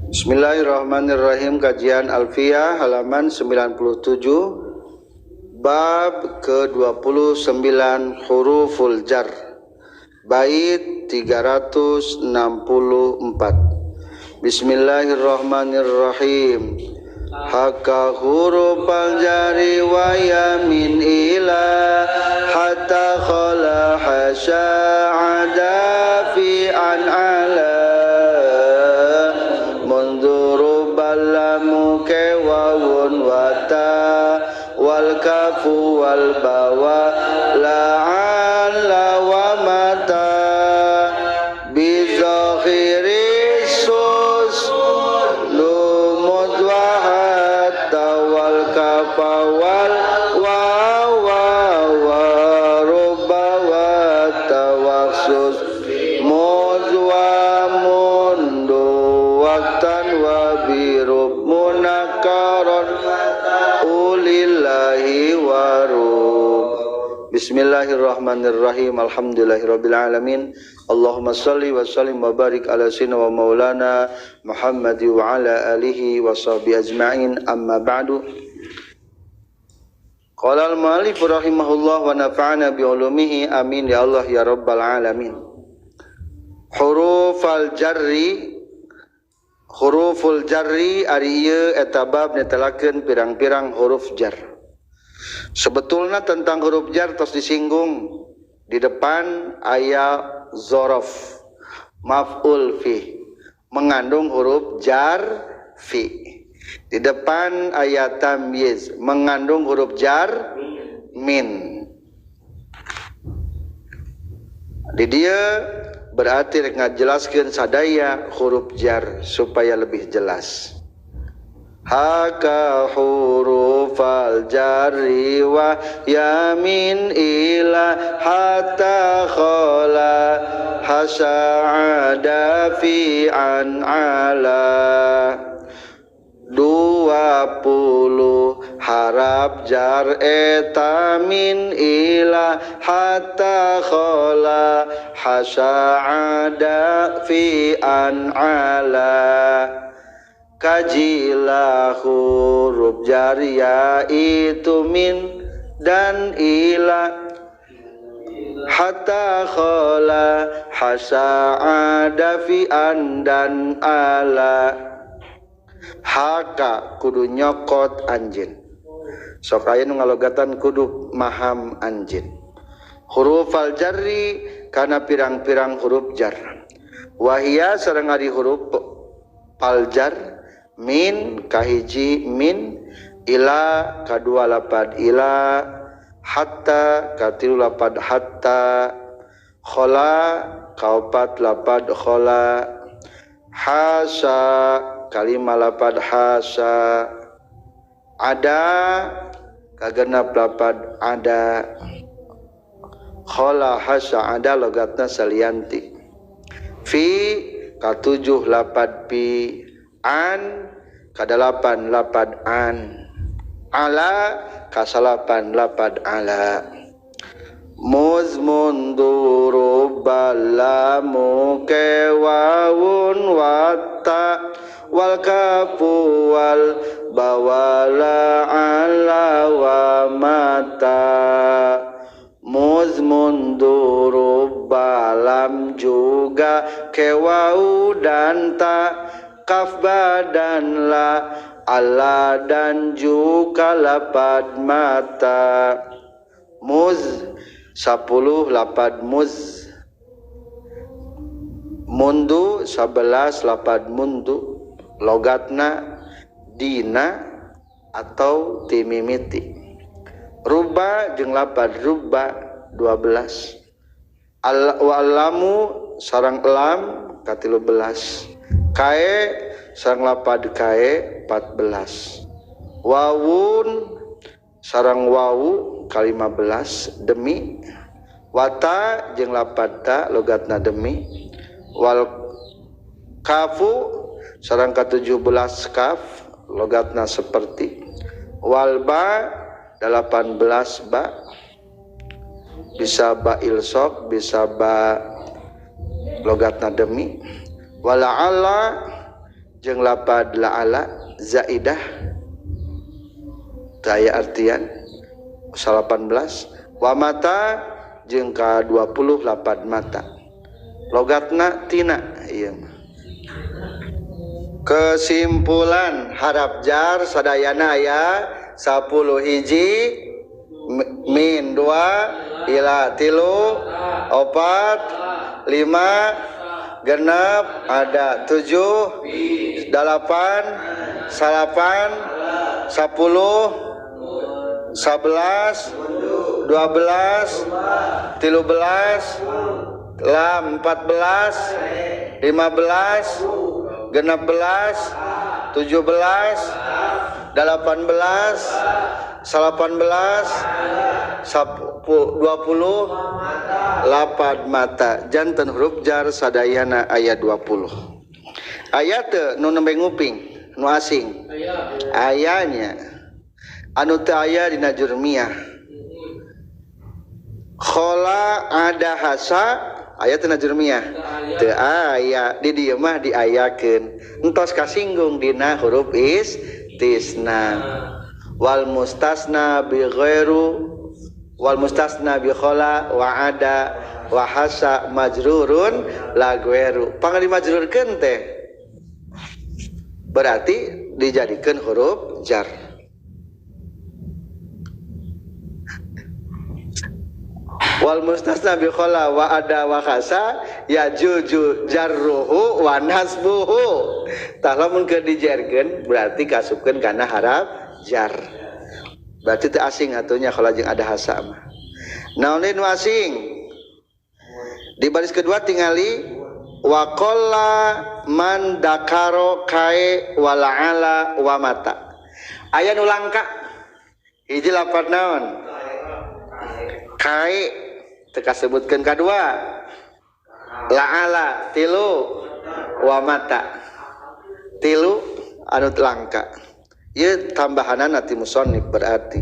Bismillahirrahmanirrahim. Kajian Alfiyah halaman 97, bab ke-29 huruful jar, bait 364. Bismillahirrahmanirrahim. Haka hurufal jari wa yamin ila hatta khala hasya ada fi an ala balamu kewawun wata wal kafu wal bawa la'alla wa mata bizakhiri sus lumut wa hatta wal kafa wal wa wa wa rubba wa tawaksus muzwa mundu waktan wa birub munakaron ulillahi warub. Bismillahirrahmanirrahim. Alhamdulillahirabbil alamin. Allahumma shalli wa sallim wa barik ala sayyidina wa maulana Muhammad wa ala alihi wa sahbihi ajma'in. Amma ba'du. Qala al-mu'allif rahimahullah wa nafa'ana bi ulumihi amin ya Allah ya rabbal alamin. Hurufal jarri, huruful jarri ari ieu eta bab netelakeun pirang-pirang huruf jar. Sebetulna tentang huruf jar tos disinggung di depan aya zorof maf'ul fi mengandung huruf jar fi. Di depan aya tamyiz mengandung huruf jar min. Di dieu berarti rek ngajelaskeun sadaya huruf jar supaya lebih jelas. Haka hurufal jarri wa yamin ila hatta khala hasa'ada fi an ala. 20 harap jar eta min ila hatta khala hasa'ada fi an ala. Kajilah huruf jar yaitu min dan ila hatta khala hasa'ada fi an dan ala. Haka kudu nyokot anjin. Sok aya nu ngalogatan kudu maham anjin. Huruf al jarri kana pirang-pirang huruf jar. Wahia sareng ari huruf al jar min kahiji min, ila kadua lapad ila, hatta katilu lapad hatta, khola kaopat lapad khola, hasa kalima lapad hasa, ada kagenap lapad ada, khola hasa ada logatna salianti, fi katujuh lapad pi, an kadalapan lapad an, ala kasalapan lapad ala. Muz munduru balamu kewawun wata wal kafu wal bawala ala wa mata. Muz munduru balam juga kewau dan ta, kaf badan la, ala dan juga lapad mata. Muz 10 lapad muz, mundu 11 lapad mundu, logatna dina atau timimiti. Ruba jeung lapad ruba 12. Al walamu sarang lam ka-13. Kae sarang lapad kae 14. Wawun sarang wawu ka-15 demi. Wata jeung lapad ta logatna demi. Wal kafu sarang ka-17 kaf logatna seperti. Wal ba 18 ba, bisa ba ilsok bisa ba logatna demi. Wala ala Jeung lapad la'ala zaidah teu aya artian 18 wa mata jeung ka 20 lapad mata logatna tina ieu mah. Kesimpulan harap jar sadayana aya 10 hiji min 2 ila 3 4 5 genep ada 7 8 9 10 11 12 13 lam 14 15 16 17 18 19 20 lapad mata janten huruf jar sadayana aya 20 aya teu nu nembe nguping nu asing ayanya anu teu aya dina jurmiyah khola ada hasa aya teu na jurmiyah teu aya di dieu mah diayakeun entos kasinggung dina huruf istisna wal mustasna bi ghairu wal mustasna bi khala wa ada wa hasa majrurun la ghairu pang dimajrurkeun teh berarti dijadikeun huruf jar. Wal mustasna bi khala wa ada wa khasa ya juju jarruhu wa nasbuhu. Tah lamun keur dijarkeun berarti kasupkeun kana haraf jar. Berarti teu asing atunya khala jeung ada hasa mah. Naon nu asing? Di baris kedua tingali wa qalla man dakaro kae wala ala wa mata. Aya nu langka. Hiji lapar naon? Kae teu kasebutkeun kadua la'ala tilu wa mata tilu anu langka ieu tambahanana ti musannif berarti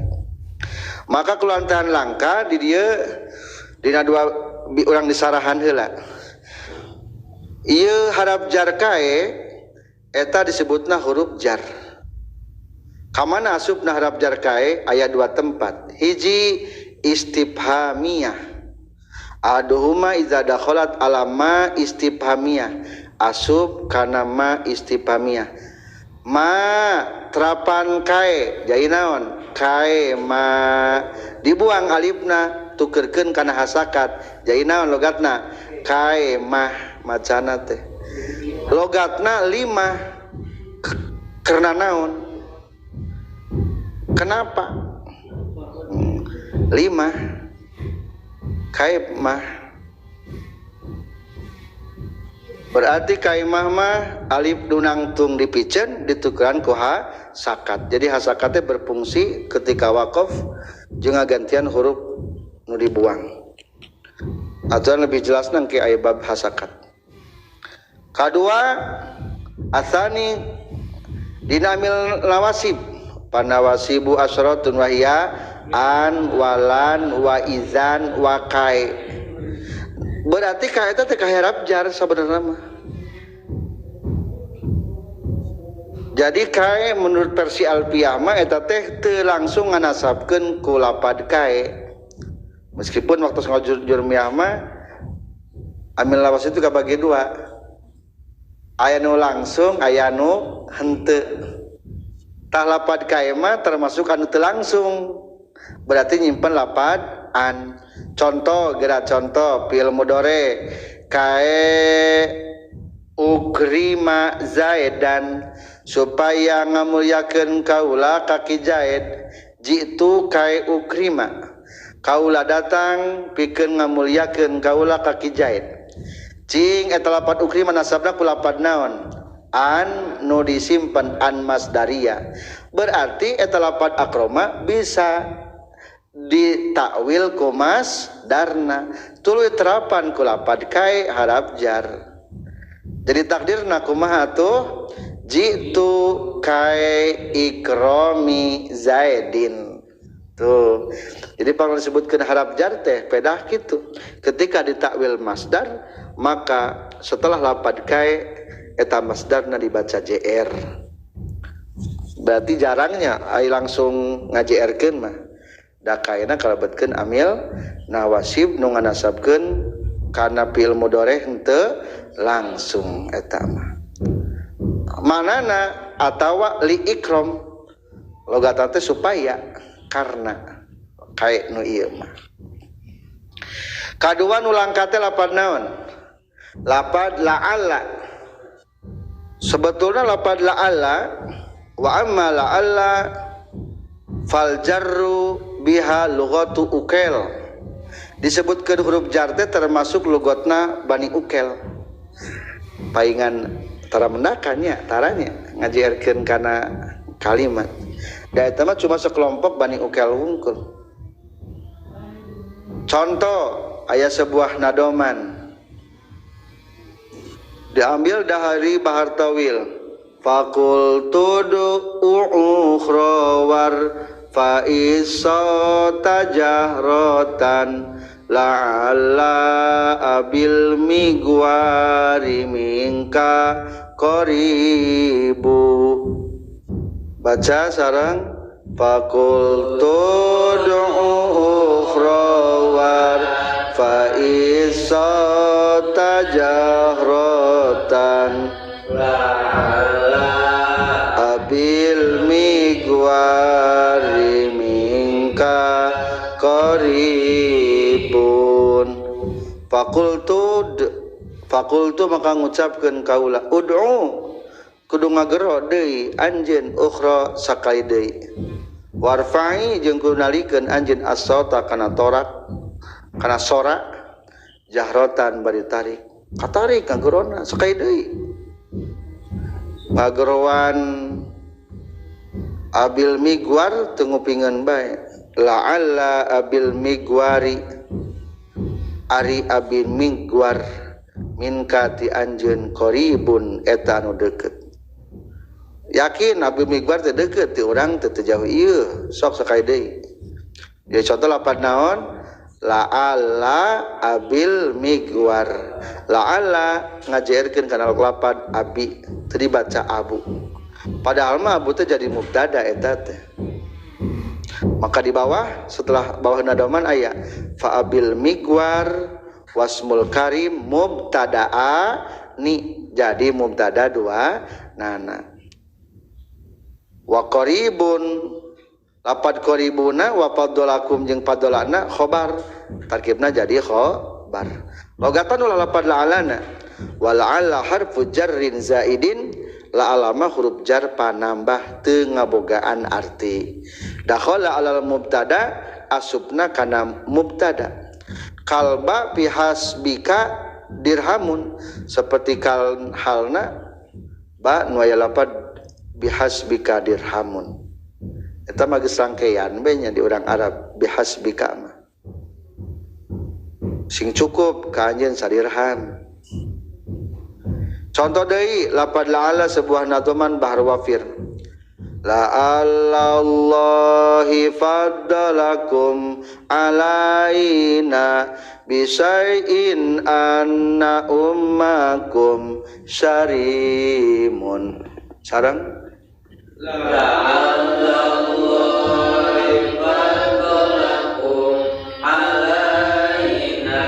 maka kulantaran langka di dieu dina dua urang disarahan heula ieu harap jar kae eta disebutna huruf jar kamana asupna harap jar kae aya dua tempat hiji istifhamiyah aduhuma iza dakhalat ala ma istifhamiyah asub kana ma istifhamiyah ma terapan kae jadi naon kae ma dibuang alifna tukerkeun kana hasakat jadi naon logatna kae mah macana teh logatna lima karena naon kenapa lima kaib mah berarti kaimah mah alif dunangtung dipiceun ditukeran ku hasakat jadi hasakatnya berfungsi ketika waqaf jeung gantian huruf nu dibuang atau lebih jelas nangke aya bab hasakat kadua asani dinamil nawasib panawasibu asratun wahia an walan wa izan wa kai berarti ka eta teh kaharap jar sabenerna mah jadi kae menurut versi Alfiyah mah eta teh teu langsung nganasabkeun ku lapad kae meskipun waktu ngajurmiyah mah amil lawas itu kabagi dua aya nu langsung aya nu henteu tah lapad kae mah termasuk anu teu langsung berarti nyimpen lapad an contoh gerak contoh fi'il mudhari kae ukrima zaidan supaya ngamulyakeun kaula ka Ki Zaid jitu kae ukrima kaula datang pikeun ngamulyakeun kaula ka Ki Zaid cing eta lapad ukrima nasabna ku lapad naon an nu disimpen an masdaria berarti eta lapad akroma bisa ditakwil ku masdarna tuluy terapan ku lapad kae harap jar jadi takdirna kumaha tuh jitu kae ikromi zaidin tuh jadi kalau disebutkan harap jar teh pedah kitu ketika ditakwil masdar maka setelah lapad kae eta masdarna dibaca JR. Berarti jarangnya ai langsung ngaJR-keun mah. Da kaena kalebetkeun amil nawasib nu nganasabkeun kana fi'il mudhari henteu langsung eta mah. Manana atawa li ikrom logatan teh supaya karena kae nu ieu mah. Kadua nu langka teh lapad naon? Lapad la'alla. Sebetulna lapad la'alla wa amma la'alla fal jarru biha lughatu ukel. Disebutkeun huruf jar teh termasuk lugotna Bani Ukel. Paingan tara mendakannya, taranya ngajarkeun kana kalimat. Da eta mah cuma sekelompok Bani Ukel wungkul. Contoh aya sebuah nadoman diambil dari Bahar Tawil. Faqul tudu ukhrawar fa isata jahratan la'alla abil migwari minka qaribu. Baca sareng faqul tudu ukhrawar fa isata jahratan la'alla abil migwari minka qaribun. Fakultu maka ngucapkeun kaula ud'u kudu ngagero deui anjeun ukhra sakali deui warfa'i jeung kudu nalikeun anjeun as-sauta kana torak kana sora jahrotan bari tarik katarik ngagerona sakali deui ngageroan abil migwar teu ngupingeun bae la'alla abil migwari ari abil migwar minka ti anjeun qaribun eta anu deukeut. Yakin abil migwar teh deukeut ti urang teh teu jauh ieu sok sakali deui. Ya contoh lapan naon? La'alla abil migwar. La'alla ngajerkeun kana lapan abi teu dibaca abu. Padahal mah abu teh jadi mubtada eta teh. Maka di bawah setelah bawah nadoman aya fa abil migwar wasmul karim mubtadaa ni jadi mubtada dua nana. Wa qaribun lapad qaribuna wa fadlakum jeung fadlana khobar tarkibna jadi khobar. Logatan ulah lapad la'alana wa la'alla harfu jarrin zaidin la'alama huruf jar panambah teu ngabogaan arti. Dakhala alal mubtada asubna kana mubtada. Kalba bihasbika dirhamun seperti kal halna ba nu aya lapad bihasbika dirhamun. Eta mah geus rangkean bae nya di urang Arab bihasbika mah. Sing cukup ka anjeun sadirham. Contoh deui lapad la'alla sebuah nadoman bahar wafir. La'allallahi faddalakum alaina bisai'in anna ummakum syarimun. Sareng la'allallahi faddalakum alaina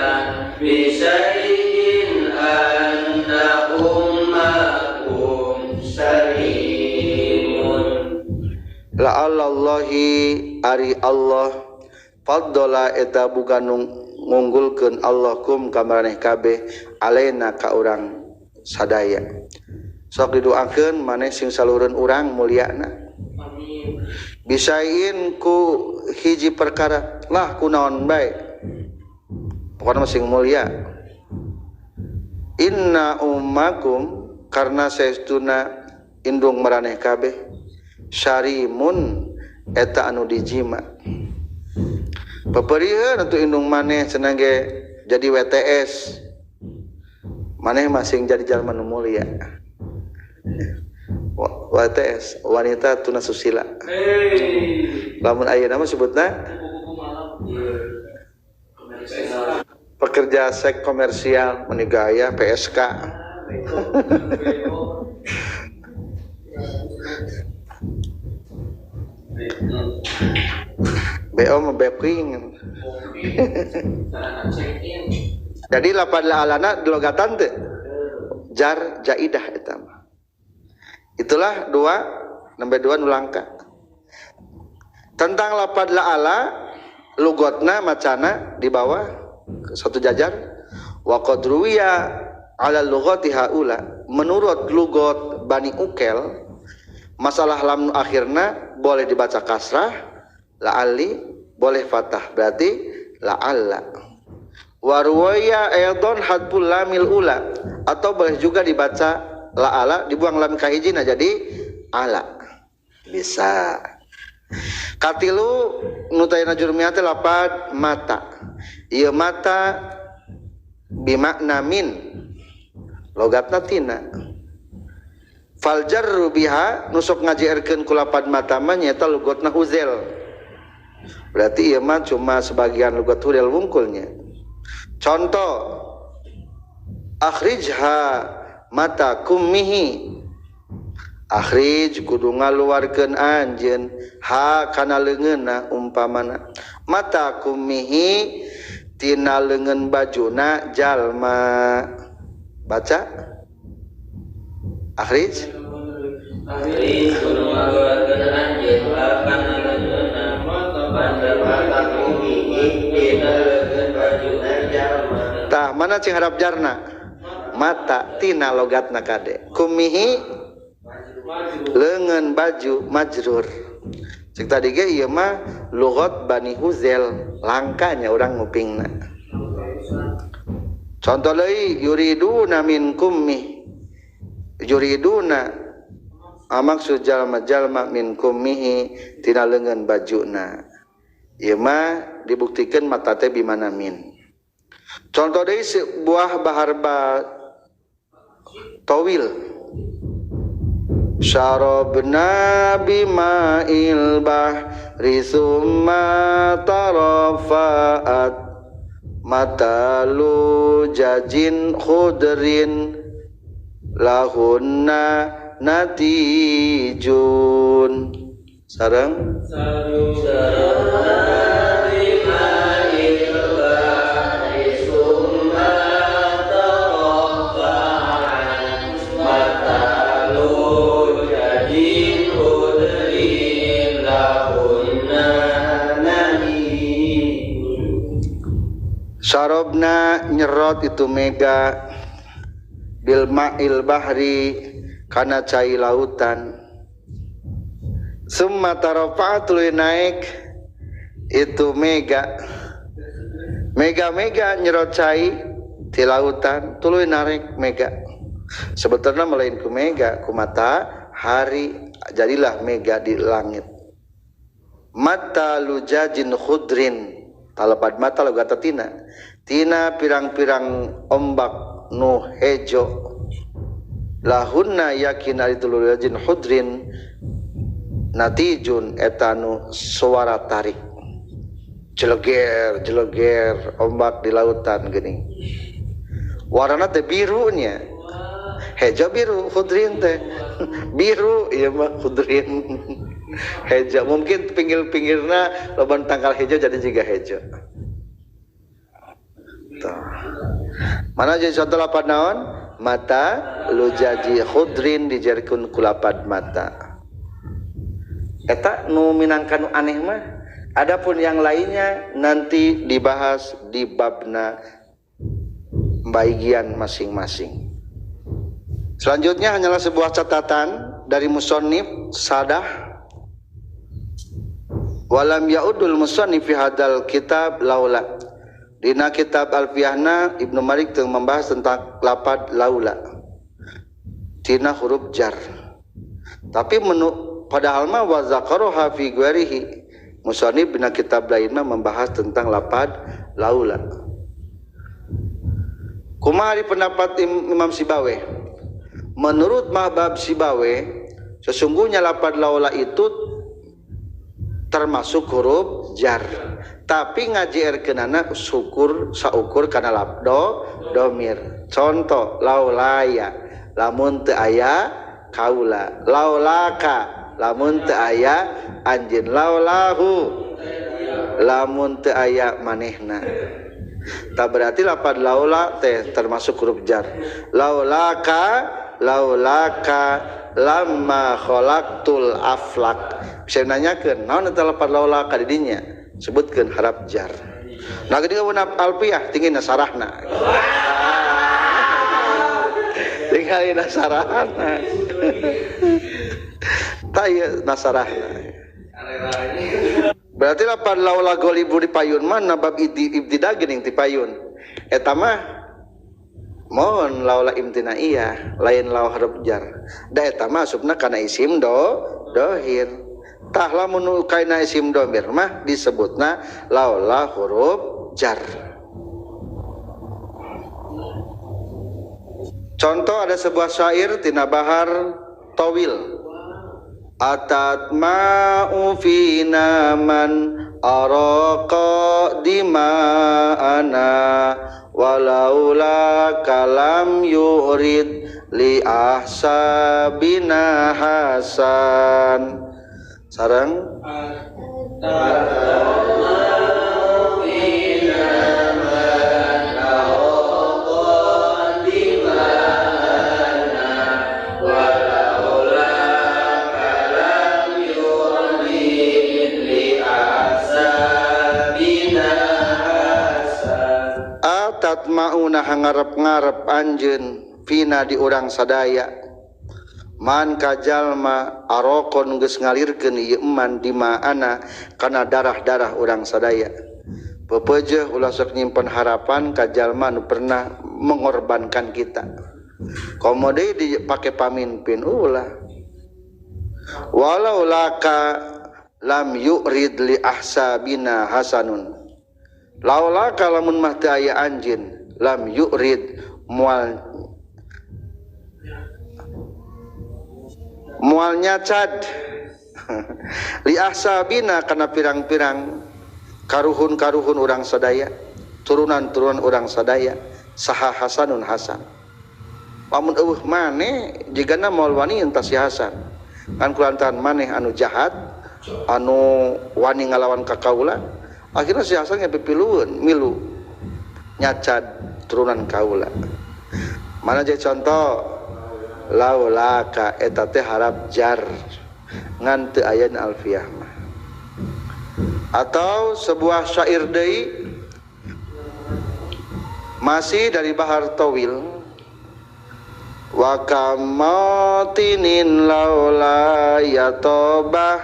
bisai'in anna ummakum syarimun. La'allallahi ari Allah faddala eta bukan ngunggulkeun Allah kum ka maraneh kabeh alaina ka urang sadaya. Sok didoakeun maneh sing salureun urang mulyana. Amin. Bisain ku hiji perkara lah ku naon bae. Pokona mah sing mulia. Inna ummakum karena saestuna indung maraneh kabeh syarimun eta anu dijima. Peperiheun atuh indung maneh cenah ge jadi WTS. Maneh masing jadi jalma nu mulia. WTS wanita tuna susila. Hey. Lamun ayeuna mah sebutna pekerja seks komersial meni gaya PSK. BO mah booking. Jadi lapad la'alana dilogatan teu jar jaidah eta mah. Itulah dua nembe dua nu langka. Tentang lapad la'ala lugotna macana di bawah satu jajar wa qad ruwiya ala lughati haula, menurut lugot Bani Ukel masalah lam akhirna boleh dibaca kasrah la'ali, boleh fathah, berarti la'alla. Wa ruwaya aidan hadful lamil ula, atau boleh juga dibaca la'ala dibuang lam kahijina jadi ala, bisa. Katilu nu tayana jurmiyah teh lapad mata. Ieu mata bimakna min, logatna tina. Fal jarru biha nusuk ngajerkeun ku lapad mata mah nyaeta lugotna huzel. Berarti ieu mah cuma sebagian lugat huzel wungkulnya. Contoh akhrijha mata kummihi, akhrij kudu ngaluarkeun anjeun ha kana leungeunna umpamana, mata kummihi tina leungeun bajuna jalma. Baca akhrij, akhrij kudu ngaluarkeun anjeun ha kana leungeunna mata kummihi tina leungeun bajuna jalma. Tah mana cing harap jarna? Mata tina logatna kade, kumihi leungeun baju majrur. Cek tadi ge ieu mah lugat Bani Huzel, langkanya urang ngupingna. Contoh deui yuriduna min kummi, yuriduna maksud jalma-jalma min kummihi tina leungeun bajuna. Ieu mah dibuktikan mata teh bimana min. Contoh deui sebuah bahar ba tawil, syarabna bima'il bahri summa tarafaat matalu jajin khudrin lahunna natijun. Sareng syarabna nyerot itu mega bil ma'il bahri kana cai lautan, summa tarafa'at tuluy naik itu mega, mega-mega nyerot cai di lautan tuluy naik mega. Sebetulnya melain ku mega ku mata hari, jadilah mega di langit. Mata lujajin khudrin, talapad mata logata tina, tina pirang-pirang ombak nu hejo, lahunna yakin ari tulujajin khudrin natijun etanu suara tarik, jeleger jeleger ombak di lautan gini, warna teh birunya, hejo biru khudrin teh biru ieu mah khudrin hejo, mungkin pinggir-pinggirna loban tangkal hejo jadi juga hejo. Tuh. Mana jadi contoh lapad naon? Mata lujaji khudrin dijerkeun ku lapad mata. Eta nu minangka nu aneh mah. Adapun yang lainnya nanti dibahas di babna bagian masing-masing. Selanjutnya hanyalah sebuah catatan dari musannif sadah. Walam yaudul musannif fi hadal kitab laula. Dina kitab Alfiyahna Ibnu Malik teu membahas tentang lapad laula tina huruf jar. Tapi padahal mah wa zakaroha fi ghairihi. Musannif dina kitab lainna membahas tentang lapad laula. Kumaha ari pendapat Imam Sibawe? Menurut Mahbab Sibawe, sesungguhnya lapad laula itu Termasuk huruf jar. Tapi ngajerkeunana syukur saukur kana labdo domir. Contoh laulaya lamun teu aya kaula, laulaka lamun teu aya anjeun, laulahu lamun teu aya manehna. Tak berarti lapad laula teh termasuk huruf jar. Laulaka laulaka lamma khalaqtul aflak. Bisa nanyakeun naon eta lapad laula ka di dinya? Sebutkeun harap jar. Nah geuning mun alfiah tinggi nasarahna. Tinggal nasarahna. Tah ieu nasarahna. Berarti lapad laula golibu di payun mah nabab ibtida geuning ti payun. Eta mah mohon laula imtinaiyah lain law harap jar. Da eta mah asupna kana isim do dohir. Tah lamun nu kaina isim domir mah disebutna laula huruf jar. Contoh ada sebuah syair tina Bahar Tawil. Atat ma'u fina man araqa dima'ana walaula kalam yurid li ahsabina hasan. Sarang mauna ngarep-ngarep anjeun fina di urang sadaya man kajalma arokon geus ngalirkeun ieu eman di maana kana darah-darah urang sadaya. Pepeujeuh ulah sok nyimpen harapan kajalma nu pernah mengorbankan kita. Komo deui dipake pamimpin ulah. Walau laka lam yurid li ahsabina hasanun. Laula kalamun mah teu aya anjeun lam yurid mual mual nyacad li ahsabina kana pirang-pirang karuhun-karuhun urang sadaya, turunan-turunan urang sadaya saha hasanun hasan. Lamun eueuh maneh jigana moal wani entas si Hasan. Kan kulantaran maneh anu jahat, anu wani ngalawan ka kaula, akhirnya si Hasan pipilueun milu nyacad turunan kaula. Mana jadi contoh laulaka eta teh harap jar ngan teu aya alfiah mah. Atau sebuah syair deui masih dari Bahar Tawil. Wa kamatinin laula yatobah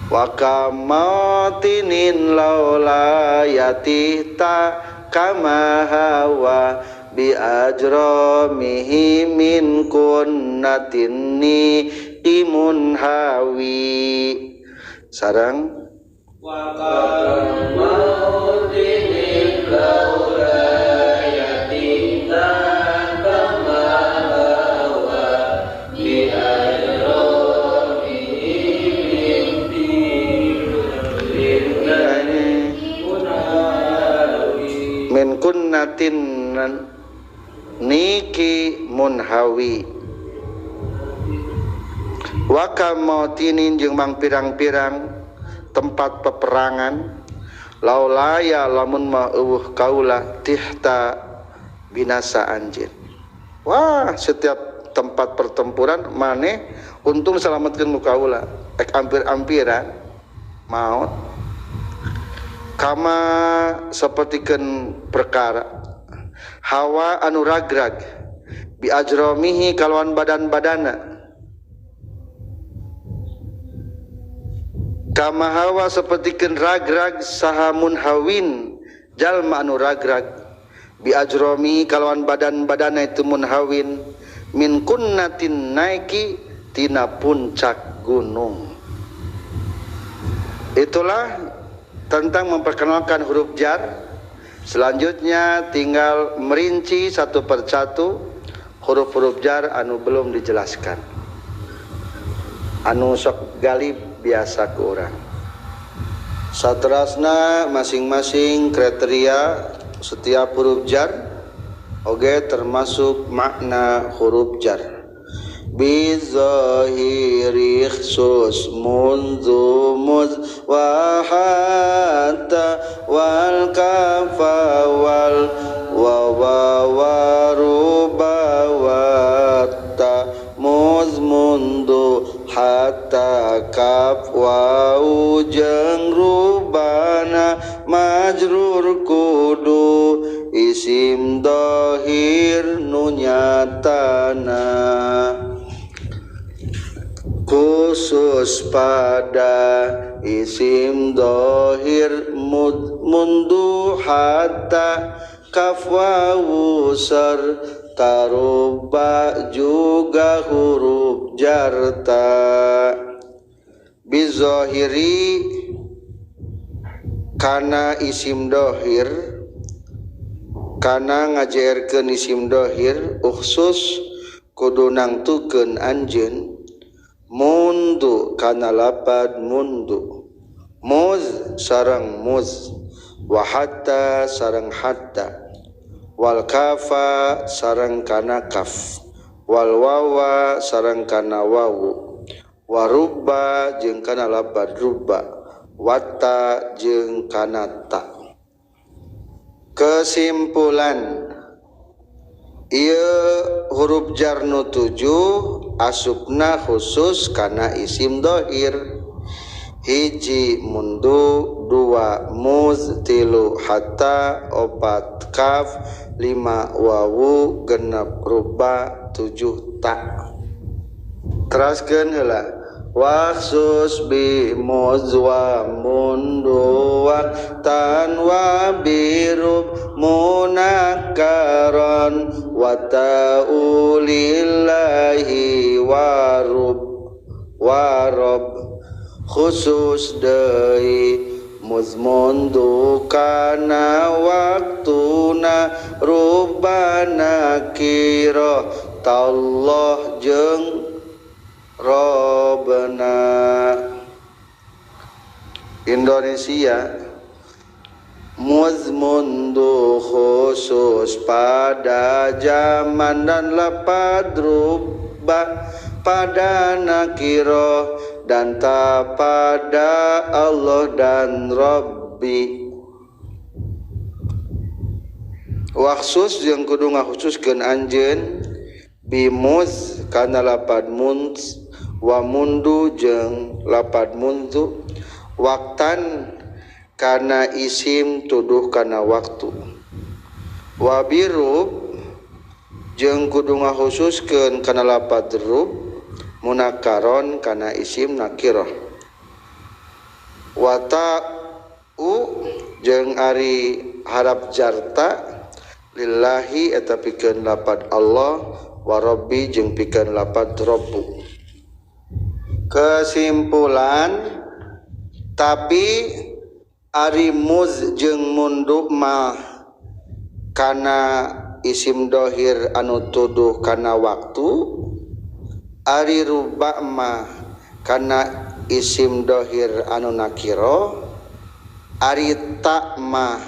wa kamatinin laula yatihta kama hawa bi ajramihi min kunnatinni timun hawi. Sarang wa kamatinin laula yatihta kama hawa bi min kunnatin niki munhawi. Wa kamautinin jeung mang pirang-pirang tempat peperangan laulaya lamun ma eueuh kaula tihta binasa anjeun. Wah, setiap tempat pertempuran maneh untung selamatkeun mu kaula ek ampir-ampiran maot. Kama sapertikeun perkara hawa anu ragrag bi ajramihi kalawan badan-badana kama hawa sapertikeun ragrag saha munhawin jalma anu ragrag bi ajramihi kalawan badan-badana itu munhawin min kunnatin naiki tina puncak gunung. Itulah tentang memperkenalkan huruf jar. Selanjutnya tinggal merinci satu persatu huruf-huruf jar anu belum dijelaskan. Anu sok galib biasa ku urang. Saterasna masing-masing kriteria setiap huruf jar oge termasuk makna huruf jar. Bizahiri khusus munzu muz wa hatta wal kafa wal wa wa ruba wa ta muz mundu hatta kaf wa jeung rubana majrur kudu isim dohir nu nyatana khusus pada isim dohir mundu hatta kaf wawu serta ruba juga huruf jarta. Bizohiri kana isim dohir kana ngajerkeun isim dohir uksus kudu nangtukeun anjeun mundu kana lapad mundu muz sareng muz wa hatta sareng hatta wal kafa sareng kana kaf wal wawa sareng kana wawu wa rubba jeung kana lapad rubba watta jeung kana ta. Kesimpulan ieu huruf jar nu 7 asupna khusus kana isim dohir. Hiji mundu, dua muz, tilu hatta, opat kaf, lima wawu, genep ruba, 7 ta. Teraskeun heula. Waksus bi muz wa mundu wa tan wa birub munakaron wa ta'ulillahi warub warob khusus deui muz mundu kana waktuna rubana kira tallah jeung Robna. Indonesia muz mundu khusus pada zaman dan lapad rubah pada nakiro dan ta pada Allah dan Rabbi. Waksus jeung kudu ngakhususkeun anjeun bimuz kana lapad munz wa mundu jeung lapad mundu waktan kana isim tuduh kana waktu wa birub jeung kudu ngakhususkeun kana lapad rub munakaron kana isim nakirah wa ta'u jeung ari harap jarta lillahi eta pikeun lapad Allah wa rabbi jeung pikeun lapad rabbu. Kesimpulan tapi ari muz jeung mundu mah kana isim dohir anu tuduh kana waktu, ari ruba mah kana isim dohir anu nakiro, ari ta mah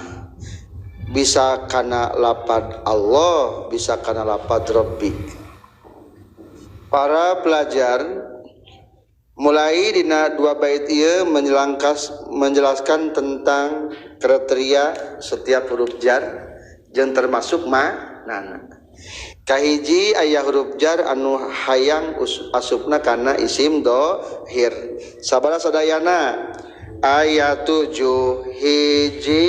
bisa kana lapad Allah, bisa kana lapad Rabbi. Para pelajar mulai dina dua bait ieu menjelaskan tentang kriteria setiap huruf jar jeung termasuk maknana. Kahiji aya huruf jar anu hayang asupna kana isim dohir. Sabaraha sadayana? Aya 7. Hiji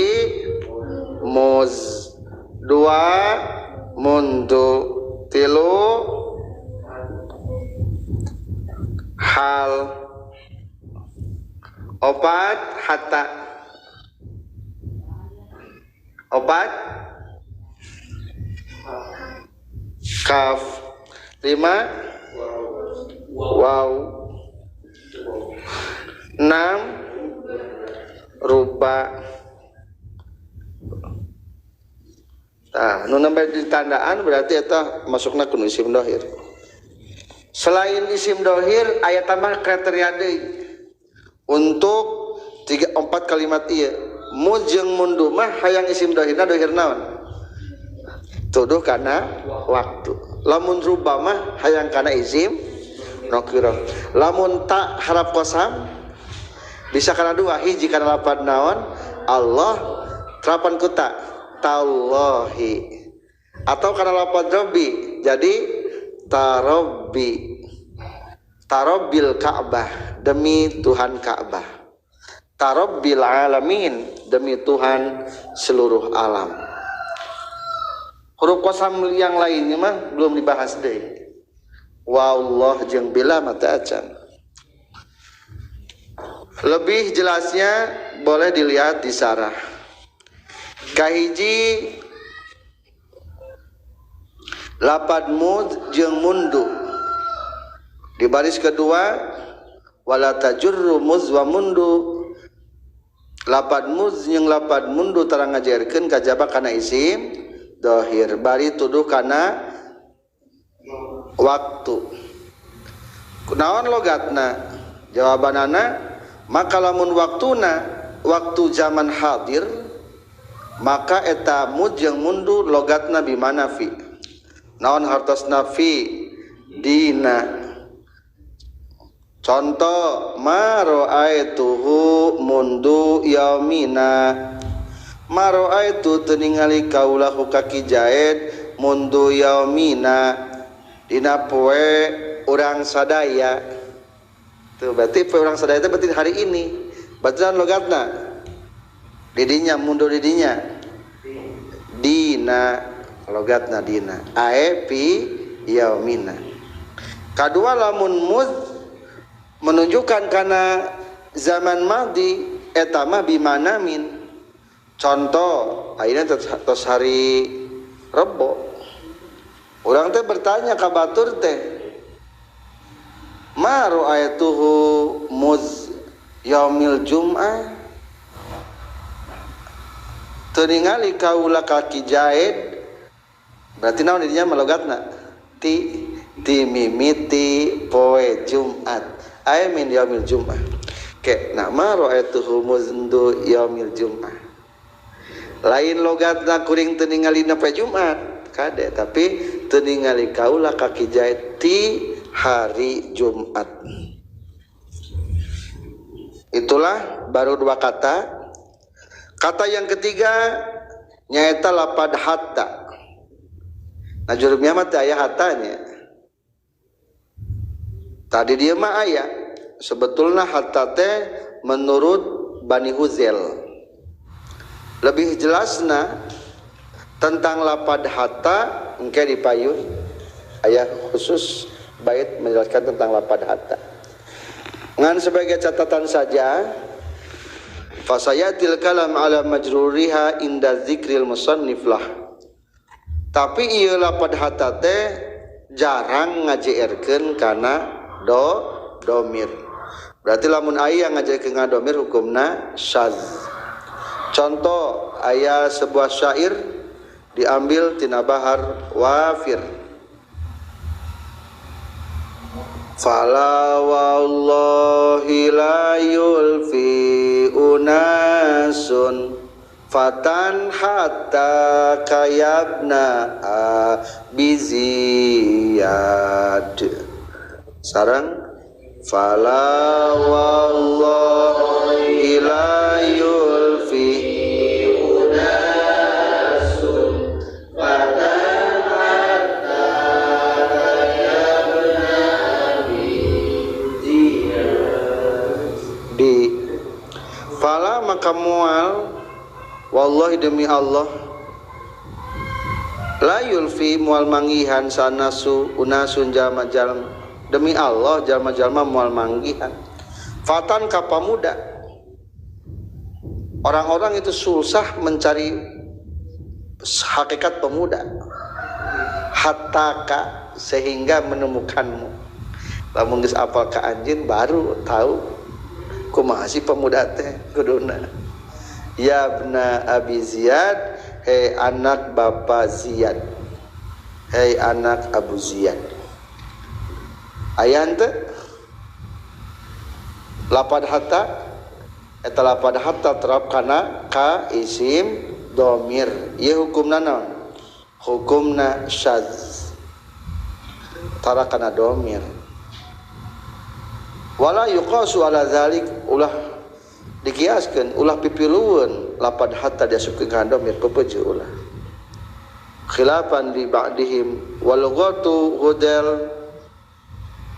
muz, dua mundu, tilu hal, opat hatta, opat kaf, lima waw, enam ruba. Tah nu nembe ditandaan berarti eta masukna ku isim dohir. Selain isim dohir aya tambah kriteria deui untuk 3 4 kalimat ieu. Muz jeung mundu mah hayang isim dohirna dohir naon? Tuduh kana waktu. Lamun rubah mah hayang kana isim nakirah. Lamun ta harap qasam bisa kana dua, hiji kana lapad naon? Allah terapan ku ta tallahi, atau kana lapad robbi jadi tarobbi, tarobbil Ka'bah, demi Tuhan Ka'bah, tarobbil alamin, demi Tuhan seluruh alam. Huruf qasam yang lainnya mah belum dibahas deh. Wallah jeung bila mata acan. Lebih jelasnya boleh dilihat di sarah. Kahiji lapad mud jeung mundu. Di baris kedua wala tajurru muz wa mundu. Lapad muz jeung lapad mundu tarang ngajarkeun kajaba kana isim dohir bari tuduh kana waktu. Kunaon logatna? Jawabanana maka lamun waktuna waktu zaman hadir maka eta mud jeung mundu logatna bimana fi. Naon hartosna fi dina. Contoh ma ra'aituhu mundu yaumina. Ma ra'aitu teu ningali kaula ku kaki Zaid mundu yaumina dina poe urang sadaya. Tuh berarti poe urang sadaya teh berarti hari ini. Berarti logatna didinya mundu didinya dina logatna dina ae fi yaumina. Kadua lamun muz menunjukkan kana zaman madhi eta mah bimana min. Contoh ayeuna tos hari Rebo. Urang teh bertanya ka batur teh, ma ra'aituhu muz yaumil jum'ah, teu ningali kaula ka Ki Zaid, berarti naon dinya malogatna ti ti mimiti poe Jumat, ay min yaumil jum'ah. Ke nah ma ra'aituhu mundu yaumil jum'ah, lain logatna kuring teu ningalina poe Jumat kade, tapi teu ningali kaula ka Ki Zaid ti hari Jumat. Itulah baru dua kata. Kata yang ketiga nyaeta lapad hatta. Nah jurumnya mah teu aya hatanya. Tadi dia mah aya. Sebetulna hatta teh menurut Bani Huzel. Lebih jelasna tentang lapad hatta engke di payun aya khusus bait menjelaskan tentang lapad hatta. Ngan sebagai catatan saja, fasayatil kalam ala majruriha inda zikril musannif lah. Tapi ieu lapad hatta teh jarang ngajerkeun kana domir. Berarti lamun aya ngajerkeun kana domir hukumna syaz. Contoh aya sebuah syair diambil tina bahar wafir. Fala wallahi la yulfi unasun fatan hatta kayabna abiziyad. Sarang fala wallahi la yulfi unasun fatan hatta kayabna abiziyad. Di fala maka mual wallahi demi Allah la yulfi mual manggihan sanasu unasun jalma-jalma, demi Allah jalma-jalma mual manggihan fatan ka pamuda. Orang-orang itu susah mencari hakikat pemuda hatta ka sehingga menemukanmu. Lamun geus apal ka anjeun baru tahu kumaha sih pemuda teh kuduna. Ya bna Abi Ziyad, hei anak Bapak Ziyad, hei anak Abu Ziyad. Aya henteu lapad hatta eta lapad hatta terap kana ka isim domir ieu hukumna naon? Hukumna syadz tara kana domir. Wala yuqasu ala zalik ulah dikiaskeun ulah pipilueun lapad hatta diasupkeun kana domir pepeje ulah. Khilafan li ba'dihim wal lughatu hudel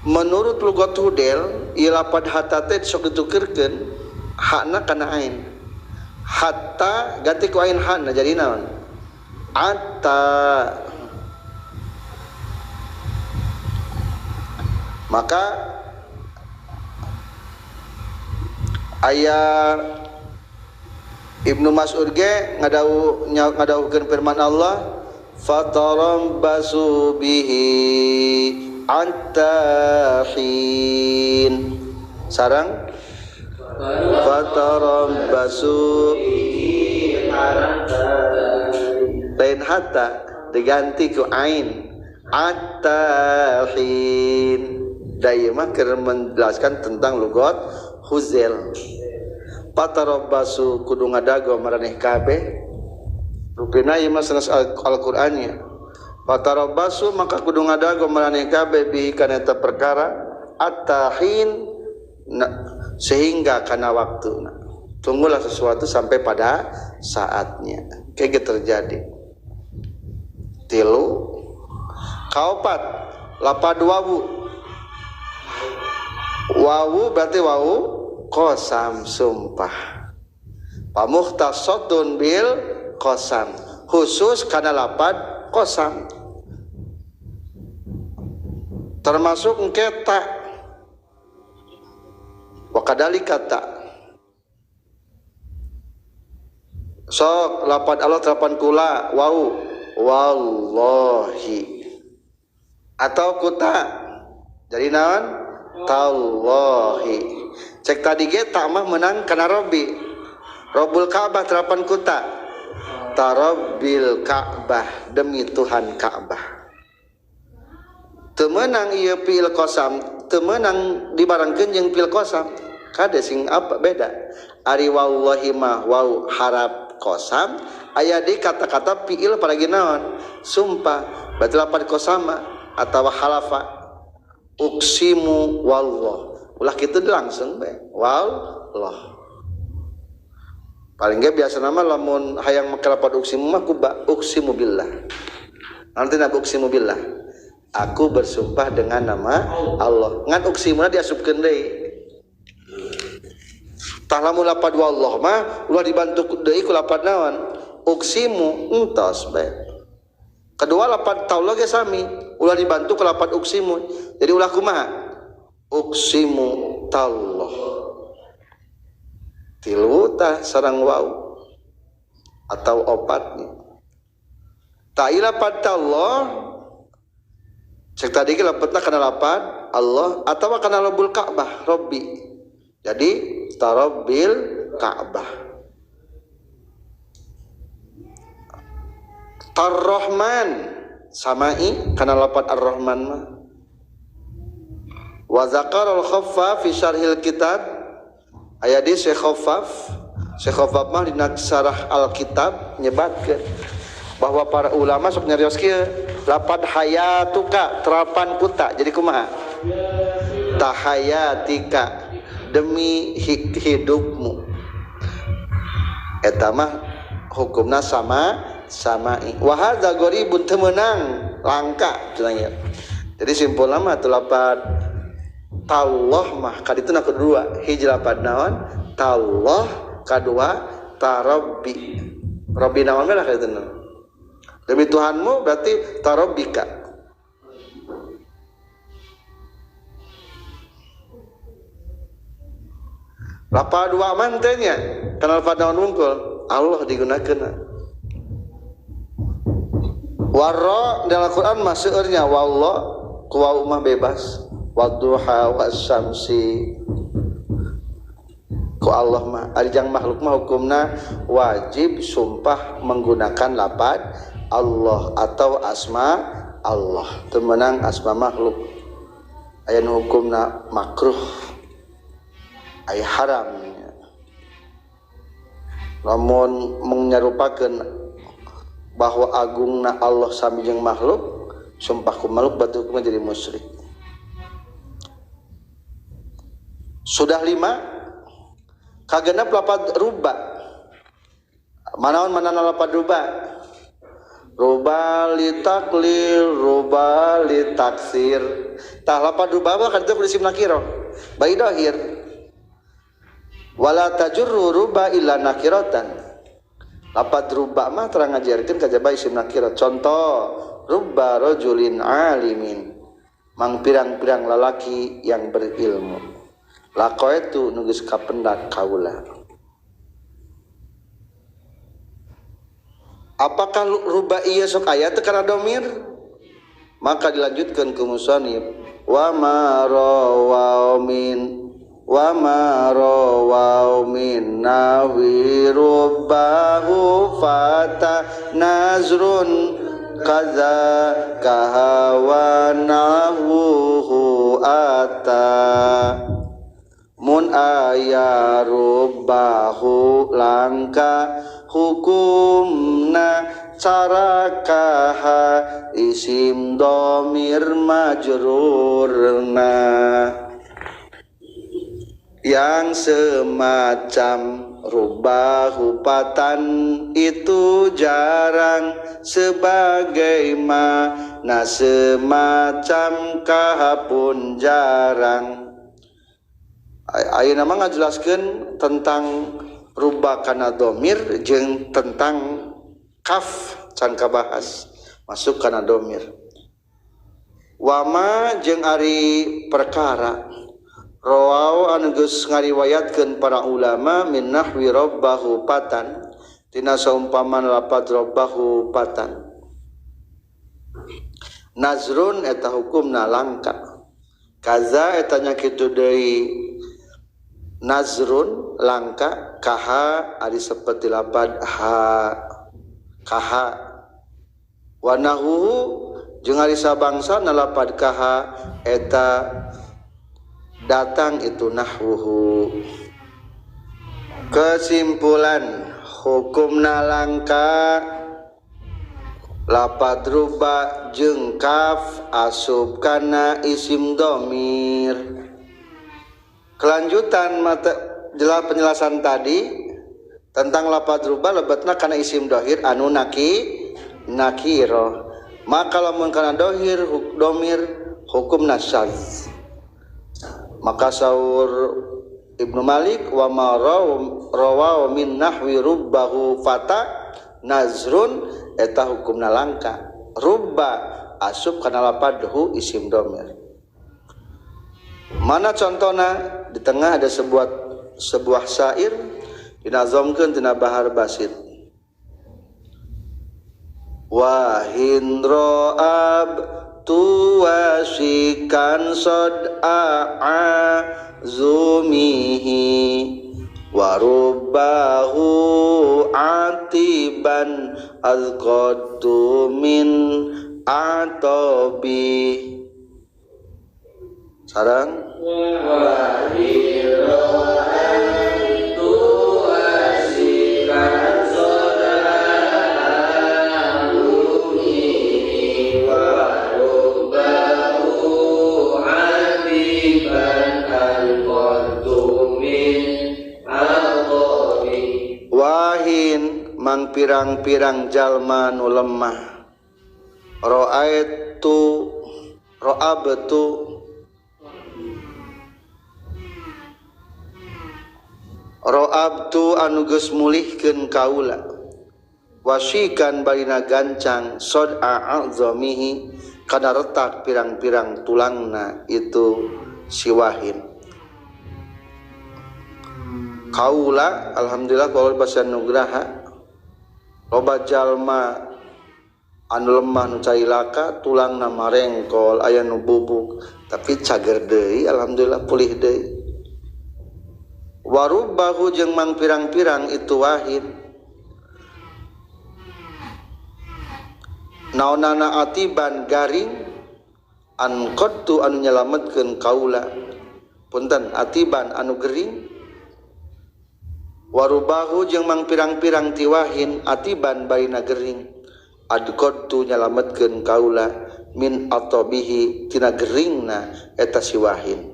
menurut lugat hudel ieu lapad hatta teh sok ditukerkeun hakna kana ain. Hatta ganti ku ain hakna jadi naon? Atta. Maka aya Ibnu Mas'ud ge ngadawuhkeun firman Allah fatarambasu bihi antahin sarang fatarambasu lain hatta diganti ku ain atahin. Daya mah keur menjelaskan tentang lugat huzel. Patarabbasu kudu ngadago maraneh kabeh. Rupina ieu mah sanes Al-Qur'annya. Patarabbasu maka kudu ngadago maraneh kabeh bi kana eta perkara atahin sehingga kana waktuna. Tunggulah sesuatu sampai pada saatnya. Kayak terjadi. Tilu kaopat lapad wawu. Wawu berarti wawu qasam sumpah. Pamukhtasatun bil qasam. Khusus kana lapad qasam. Termasuk engke ta. Wa kadalika ta. Sok lapad Allah terapan kula wawu wallahi. Atau kuta. Jadi naon? Tallahi. Cek tadi ge tak mah menang kana Robbi. Robbul Ka'bah terapan kuta. Tarabbil Ka'bah demi Tuhan Ka'bah. Teu meunang ieu fiil qasam, teu meunang dibarengkeun jeung fiil qasam. Kade sing apa beda? Ari wallahi mah wau harap qasam aya di kata-kata fiil paragi naon? Sumpah. Berarti lapan qasama atawa halafa. Uksimu wallah. Ulah kitu langsung bae. Wallah. Paling ge biasa nama lamun hayang make lapad uksimu mah ku ba uksimu billah. Nanti na uksimu billah. Aku bersumpah dengan nama Allah. Ngan uksimuna diasupkeun deui. Tah lamun lapad wallah mah ulah dibantu deui ku lapad naon? Uksimu entos bae. Kedua lapad taullah ge sami, ulah dibantu ku lapad uksimu. Jadi ulah kumaha? Uksimu tallah. Tilu tah sarang wau atau opatnya. Ta lapad tallah cek tadi ge lapatna kana lapad Allah atawa kana Rabbul Ka'bah, Robbi. Jadi tarabbil Ka'bah. Ar-Rahman samai kana lapad Ar-Rahman mah. Wa zakaral khaffa fi syarhil kitab aya di Syekh Khaffaf. Syekh Khaffaf mah dina syarah Alkitab nyebatkeun bahwa para ulama sok nyarios kieu lapad hayatuka terapan kuta jadi kumaha? Tahayatika demi hidupmu. Eta mah hukumna sama samai. Wa hadza gharibun teu meunang langka cenah. Jadi simpulna mah teu lapad tallah mah kadituna kedua hiji lapad naon? Tallah kadua tarabbi. Rabbi naon lah kadituna? Demi Tuhanmu berarti tarabbika. Lapad dua man teh nya kana lapad naon wungkul? Allah digunakeun. Warra dalam Al-Quran mah seueurnya wallah ku wau mah bebas. Wadduha wasyamsi ku Allah mah ari jang makhluk mah hukumna wajib sumpah menggunakan lapad Allah atau asma Allah. Teu meunang asma makhluk. Aya nu hukumna makruh, aya haram. Lamun menyarupakeun bahwa agungna Allah sami jeung makhluk, sumpah ku makhluk berarti hukumna jadi musyrik. Sudah 5, kagenep lapad ruba. Manaon manana lapad ruba? Ruba li taklil, ruba li taksir. Tah lapad ruba mah kan itu isim nakirah, bai dohir. Wala tajurru ruba illa nakiratan. Lapad ruba mah terang ngajarkeun kajaba isim nakirah. Contoh ruba rajulin alimin, mang pirang-pirang lalaki yang berilmu. Laqaitu nu geus kapendak kaula. Apakah ruba ieu sok aya teu kana domir? Maka dilanjutkan ke musannif wa ma rawaw min wa ma rawaw min nawi rubahu fata nazrun kaza kahawanahu ata mun aya rubahu langka hukumna carakaha isim domir majrurna. Yang semacam rubah hupatan itu jarang sebagaimana semacam kaha pun jarang. Ayeuna mah ngajelaskeun tentang rubah kana domir jeung tentang kaf can kabahas masuk kana domir. Wama jeung ari perkara rawau anu geus ngariwayatkeun para ulama min nahwi rabbahu patan tina saumpaman lapad rabbahu patan. Nazrun eta hukumna langka. Kaza eta nya kitu deui nazrun langka kaha ari seperti lapad ha kaha wanahu jeung ari sabangsa lapad kaha eta datang itu nahwuhu. Kesimpulan hukumna langka lapad ruba jeung kaf asup kana isim domir. Kelanjutan mata jelas penjelasan tadi tentang lapad ruba lebetna kana isim dohir anu nakiro. Maka lamun kana dohir domir hukumna syadz. Maka saur Ibnu Malik wa ma rawaw min nahwi rubbahu fata nazrun eta hukumna langka. Rubba asup kana lapad hu isim domir. Mana contohna? Di tengah ada sebuah syair dinazomkeun tina Bahar Basit. Wa hindroab tuwasikan sod'a zumihi warubbahu atiban azqatu min atobi. Sarang wahin mang pirang-pirang jalma nu lemah ra'aitu ra'abtu ra'abtu anu geus mulihkeun kaula wasikan barina gancang sod'a azamihi kana retak pirang-pirang tulangna itu siwahin. Kaula alhamdulillah kalau bahasa nugraha loba jalma anu lemah nu cailaka tulangna marengkol aya nu bubuk tapi cager deui alhamdulillah pulih deui. Warubahu jeung mang pirang-pirang itu wahid naonana atiban garing An qattu anu nyalametkeun kaula punten atiban anu gering warubahu jeung mangpirang-pirang tiwahin atiban barina gering adqattu nyalametkeun kaula min atabihi tina geringna eta siwahin.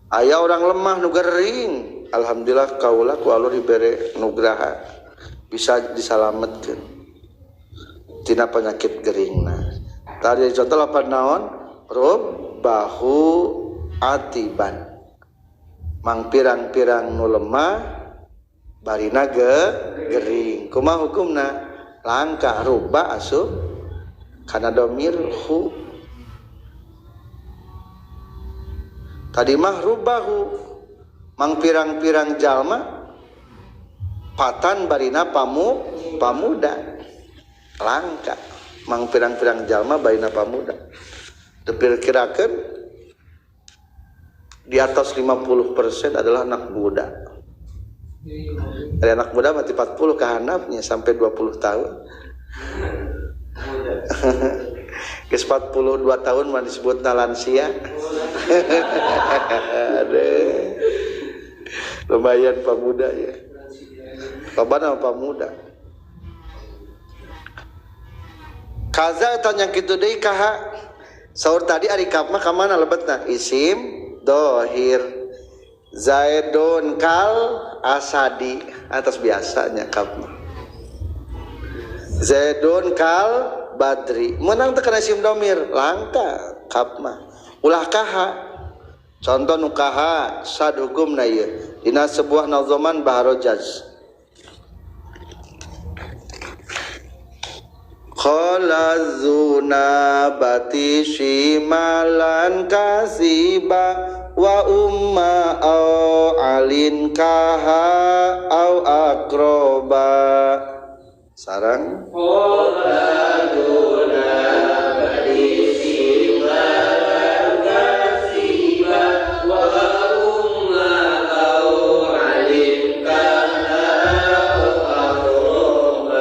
Aya orang lemah nu gering, alhamdulillah kaula ku alur dibere nugraha bisa disalametkeun tina penyakit geringna. Tadi contoh lapan naon rubbahu atiban mang pirang-pirang nu lemah barina gering. Kumaha hukumna? Langka rubba asup kana domir hu. Tadi mah rubbahu mang pirang-pirang jalma patan barina pamuda. Langka mang pirang-pirang jalma barina pamuda. Diperkirakan di atas 50% adalah anak muda. Dari anak muda mati 40 kehanapnya sampai 20 tahun. Geus 42 tahun mah disebutna lansia. Aduh. Lumayan pemuda ya. Lobana pemuda. Kaza tanya kitu deui kaha. Saur tadi ari kaf mah ka mana lebetna? Isim dohir. Zaidun kal asadi atas biasanya kaf mah. Zaidun kal badri. Menang teh kana isim domir, langka kaf mah. Ulah kaha. Contoh nu kaha sad hukumna ieu dina sebuah nazoman baharojaz. Qala zunabati shimalan kasiba wa umma au alin kaha au akroba. Sarang qala zunabati shimalan kasiba wa umma au alin kaha au akroba.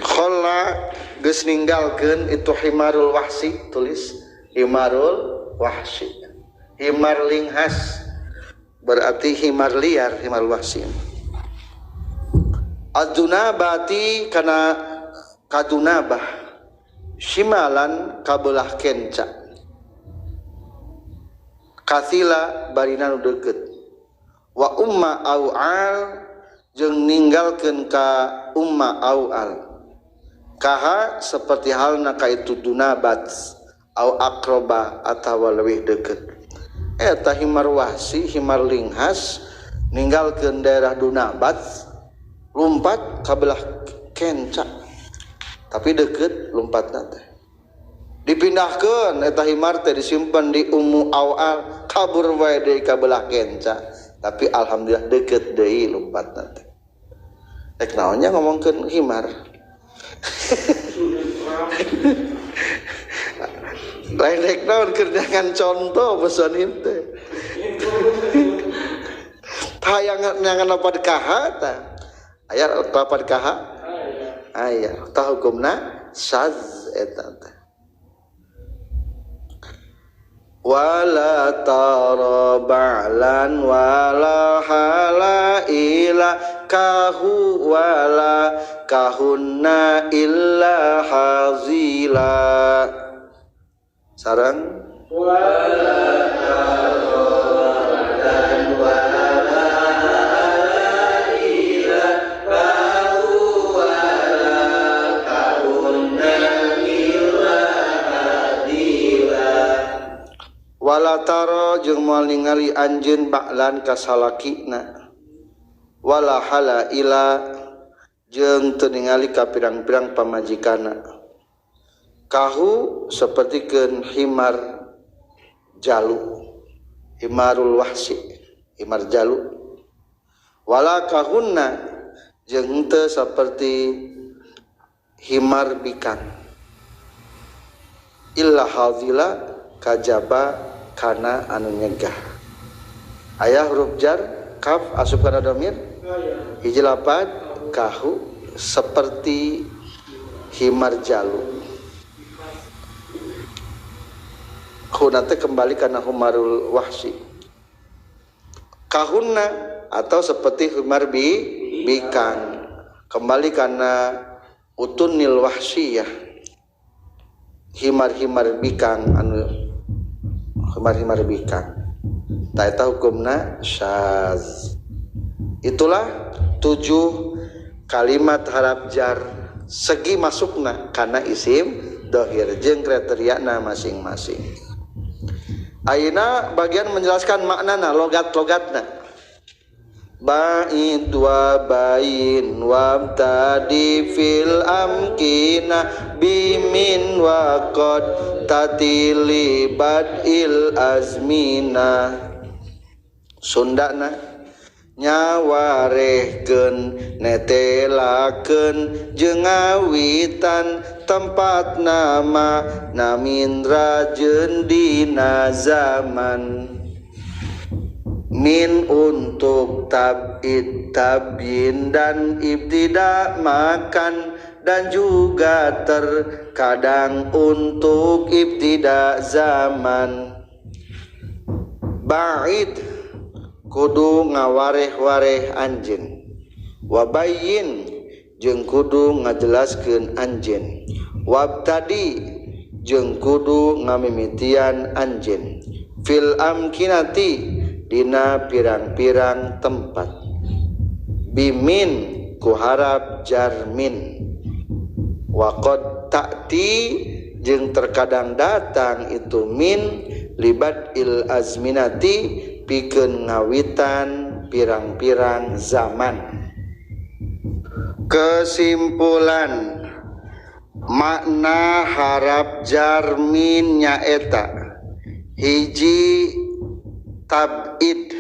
Qala geus ninggalkeun itu himarul wahsi, tulis himarul wahsi, himar linghas berarti himar liar, himar wahsi. Adunabati kana kadunabah shimalan kabelah kenca kathila barina nu deukeut wa umma au al jeung ninggalkeun ka umma au al kaha seperti halna ka itu dunabat au akroba atawa leuwih deukeut. Eta himar wahsi, himar linghas ninggalkeun daerah dunabat lumpat ka belah kenca tapi deukeut lompatna teh dipindahkeun eta himar teh disimpen di ummu awal kabur wae deui ka belah kenca tapi alhamdulillah deukeut deui lompatna teh. Rek naonnya ngomongkeun himar. Lain rek naon keur jangan contoh pesan ieu teh. Hayang nyangan lapat kaha tah. Aya lapat kaha? Aya. Tah hukumna syaz eta teh. Wala tara ba'lan wala halaila kahu wala kahunna illa hazila. Sarang wala tara ba'lan wala halaila kahu wala kahunna illa hazila. Wala tara jeung moal ningali anjeun ba'lan ka salakina wala halaila jeung teu ningali ka pirang-pirang pamajikana. Kahu sapertikeun himar jalu, himarul wahsi, himar jalu. Wala kahunna jeung teu saperti himar bikang. Illa hazila kajaba kana anu nyegah. Aya huruf jar kaf asup kana domir hiji lapat kahu seperti himar jalu. Huna teh kembali kana humarul wahsi. Kahunna atau seperti humar bikang kembali kana utunil wahsiyah, himar-himar bikang anu himar-himar bikang ta eta hukumna syaz. Itulah 7 kalimat harap jar segi masukna kana isim dohir jeung kriteriana masing-masing. Ayeuna bagian menjelaskan maknana logat-logatna. Ba'id wa bayin wa tadi fil amkina bimin wa qad tatili badil azmina. Sundana nyawarehkeun netelakeun jeung ngawitan tempat nama namin rajeun dina zaman. Min untuk tab'id tabyin dan ibtida makan dan juga terkadang untuk ibtida zaman. Ba'id kudu ngawareh-wareh anjeun, wabayyin jeung kudu ngajelaskeun anjeun, wabtadi jeung kudu ngamimitian anjeun, fil amkinati dina pirang-pirang tempat, bimin ku harap jarmin, waqad ta'ti jeung terkadang datang itu min libat il azminati pikeun ngawitan pirang-pirang zaman. Kesimpulan makna harap jarmin nyaeta hiji tab'id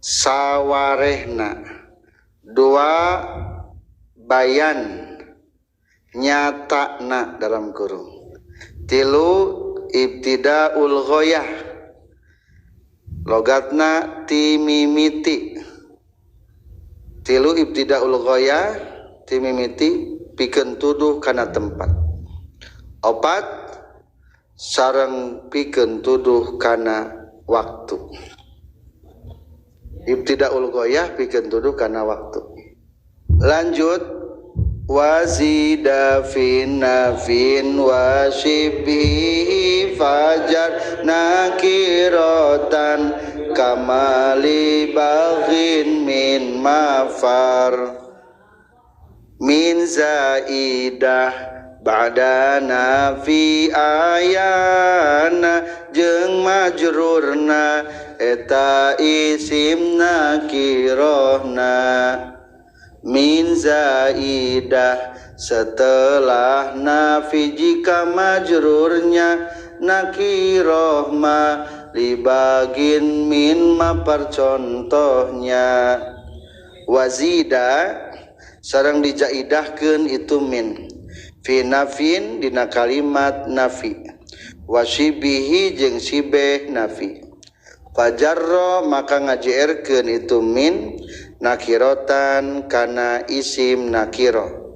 sawarehna, dua bayan nyatana dalam kurung, tilu ibtidaul ghoyah logatna timimiti, tilu ibtidaul ghoyah timimiti pikeun tuduh kana tempat, opat sareng pikeun tuduh kana waktu. Ibtidaul ghoyah pikeun tuduh kana waktu. Lanjut wazida fin nafin wa shibhi fajar nakiratan kamali baghin min mafar min zaidah ba'da nafi ayana jeung majrurna eta isim nakirahna. Min zaidah setelah nafi jika majrurnya nakirah ma libagin min ma percontohnya. Wazida sareng dijaidahkeun itu min fi nafin dina kalimat nafi, wasibihi jeung sibeh nafi, fajarra maka ngajerkeun itu min nakirotan kana isim nakiro,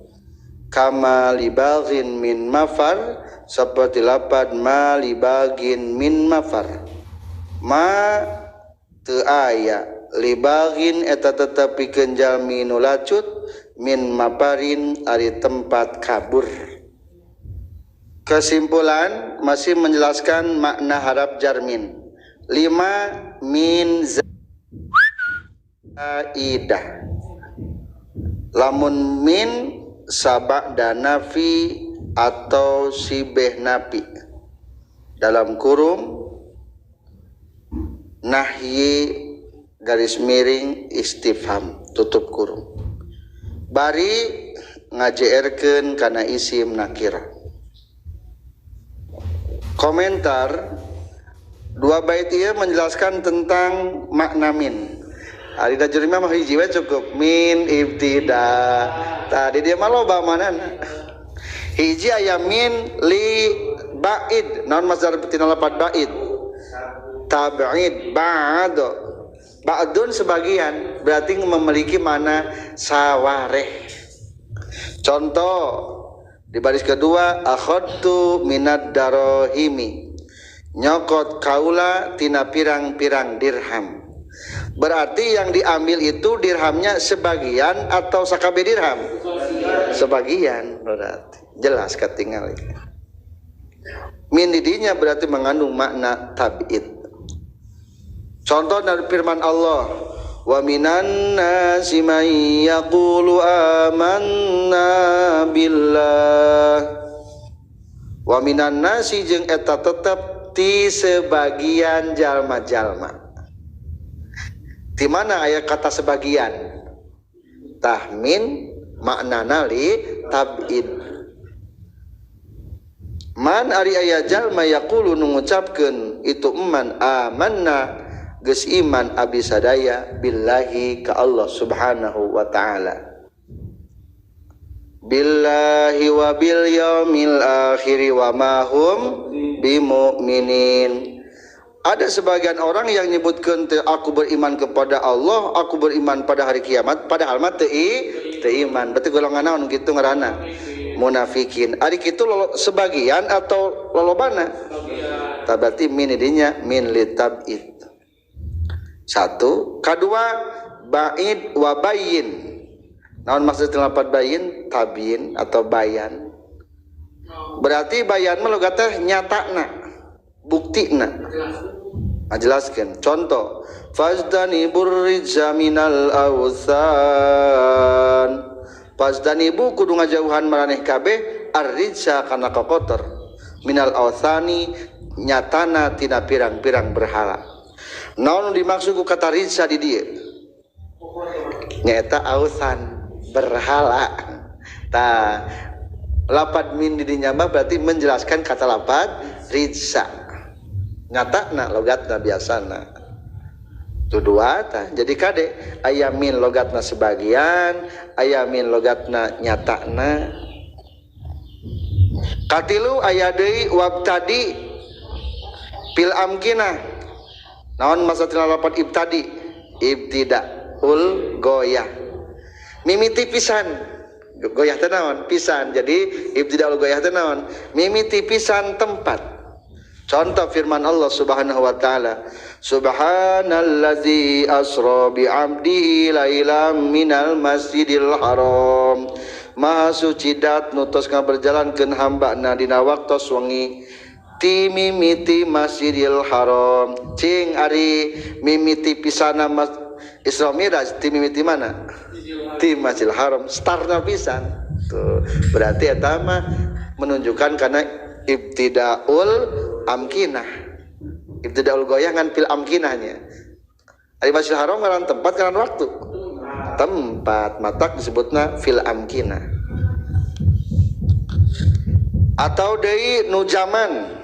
kama libaghin min mafar seperti lapad ma libaghin min mafar, ma teu aya libaghin eta tetep pikeun jalmi nu lacut min maparin ari tempat kabur. Kesimpulan masih menjelaskan makna harap jarmin. 5 min zaidah lamun min sabak dan nafi atau sibeh nafi dalam kurung nahyi garis miring istifham tutup kurung bari ngajerkeun kana isim nakira. Komentar dua bait ieu menjelaskan tentang makna min. Ari da jurima mah hiji we cukup min ibtida. Tadi dia mah loba manana. Hiji aya min li ba'id, naon masdar tina lapat ba'id? Tab'id ba'd. Ba'dun sebagian berarti memiliki mana sawareh. Contoh di baris kedua akhadtu minad darohimi. Nyokot kaula tina pirang-pirang dirham. Berarti yang diambil itu dirhamnya sebagian atau sakabe dirham? Sebagian berarti. Jelas ketinggalan. Min didinya berarti mengandung makna tab'id. Contoh dari firman Allah, wa minan nasi may yaqulu amanna billah. Wa minan nasi jeung eta tetep ti sebagian jalma-jalma. Di mana aya kata sebagian? Tahmin maknana li tab'id. Man ari aya jalma yaqulu nu ngucapkeun itu man amanna geus iman abdi sadaya billahi ka Allah subhanahu wa ta'ala. Billahi wa bil yaumil akhir wa ma hum bimu'minin. Ada sebagian orang yang nyebutkeun aku beriman kepada Allah, aku beriman pada hari kiamat, padahal mah teu iman. Berarti golongan naon kitu ngaranna? Munafikin. Ari kitu sebagian atau lolobana? Tah berarti min dinya min litab'id. Satu, kadua ba'id wa bayyin. Naon maksud lapat bayin? Tabyin atau bayan. Berarti bayan mah logat teh nyatana, buktina. Jelaskan contoh, fajtanibur rijza minal awthan. Fajtanibu kudu ngajauhan maraneh kabeh ar-rijza kana kokotor, minal awthani nyatana tina pirang-pirang berhala. Naon dimaksud ku kata rijza di dieu? Nyaeta awthan, berhala. Tah lapad min di dinya mah berarti menjelaskan kata lapad rijza. Nyatana logatna biasana. Itu dua tah. Jadi kade aya min logatna sebagian, aya min logatna nyatana. Katilu aya deui wabtadi fil amkinah. Naon maksudna lapat ibtadi? Ibtidaul goyah. Mimiti pisan. Goyah teh naon? Pisan. Jadi ibtidaul goyah teh naon? Mimiti pisan tempat. Contoh firman Allah Subhanahu wa taala, subhanallazi asra bi 'abdihi lailam minal masjidil haram. Maha suci dat nu tos ngaberjalankeun hambana dina waktos wengi ti mimiti Masjidil Haram. Cing ari mimiti pisana Isra Mi'raj ti mimiti mana? Ti Masjidil Haram, startna pisan. Tuh, berarti eta mah menunjukkan karena ibtidaul amkinah. Ibtidaul goyah ngan fil amkinahnya. Ari Masjidil Haram ngaran tempat ngaran waktu. Tempat matak disebutna fil amkinah. Atau deui nu zaman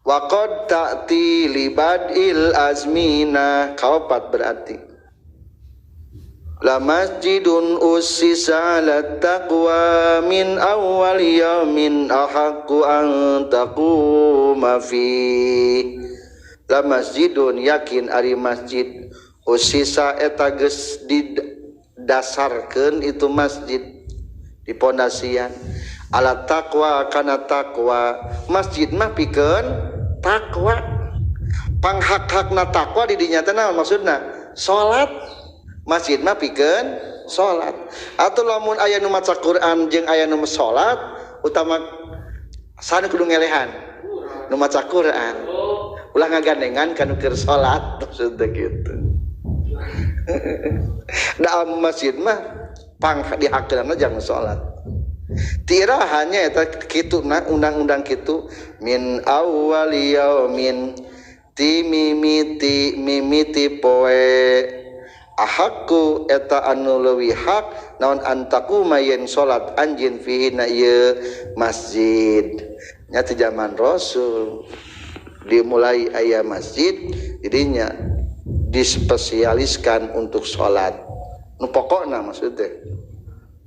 waqad ta'ti libadil azmina, kaopat berarti la masjidun ussisa ala taqwa min awwal yaumin ahaqqu an taquma fi. La masjidun yakin ari masjid ussisa eta geus didasarkeun itu masjid dipondasian ala taqwa kana taqwa. Masjid mah pikeun takwa, panghak-hakna takwa di dinya teh naon maksudna? Salat. Masjid mah pikeun salat. Atau lamun aya nu maca Quran jeung aya nu salat, utama sana kudu ngelehan nu maca Quran. Ulah ngagandengan ka nu keur salat maksudna kitu. Da masjid mah pang dihakeunna jangan salat. Tirahannya eta kitu na undang-undang kitu min awwali yaumin ti mimiti mimiti poe ahakku eta anu leuwih hak naon antakuma yen salat anjeun fihi na ieu masjid. Nya ti zaman Rasul dimulai aya masjid jadinya dispesialiskan untuk salat. Nu pokokna maksudnya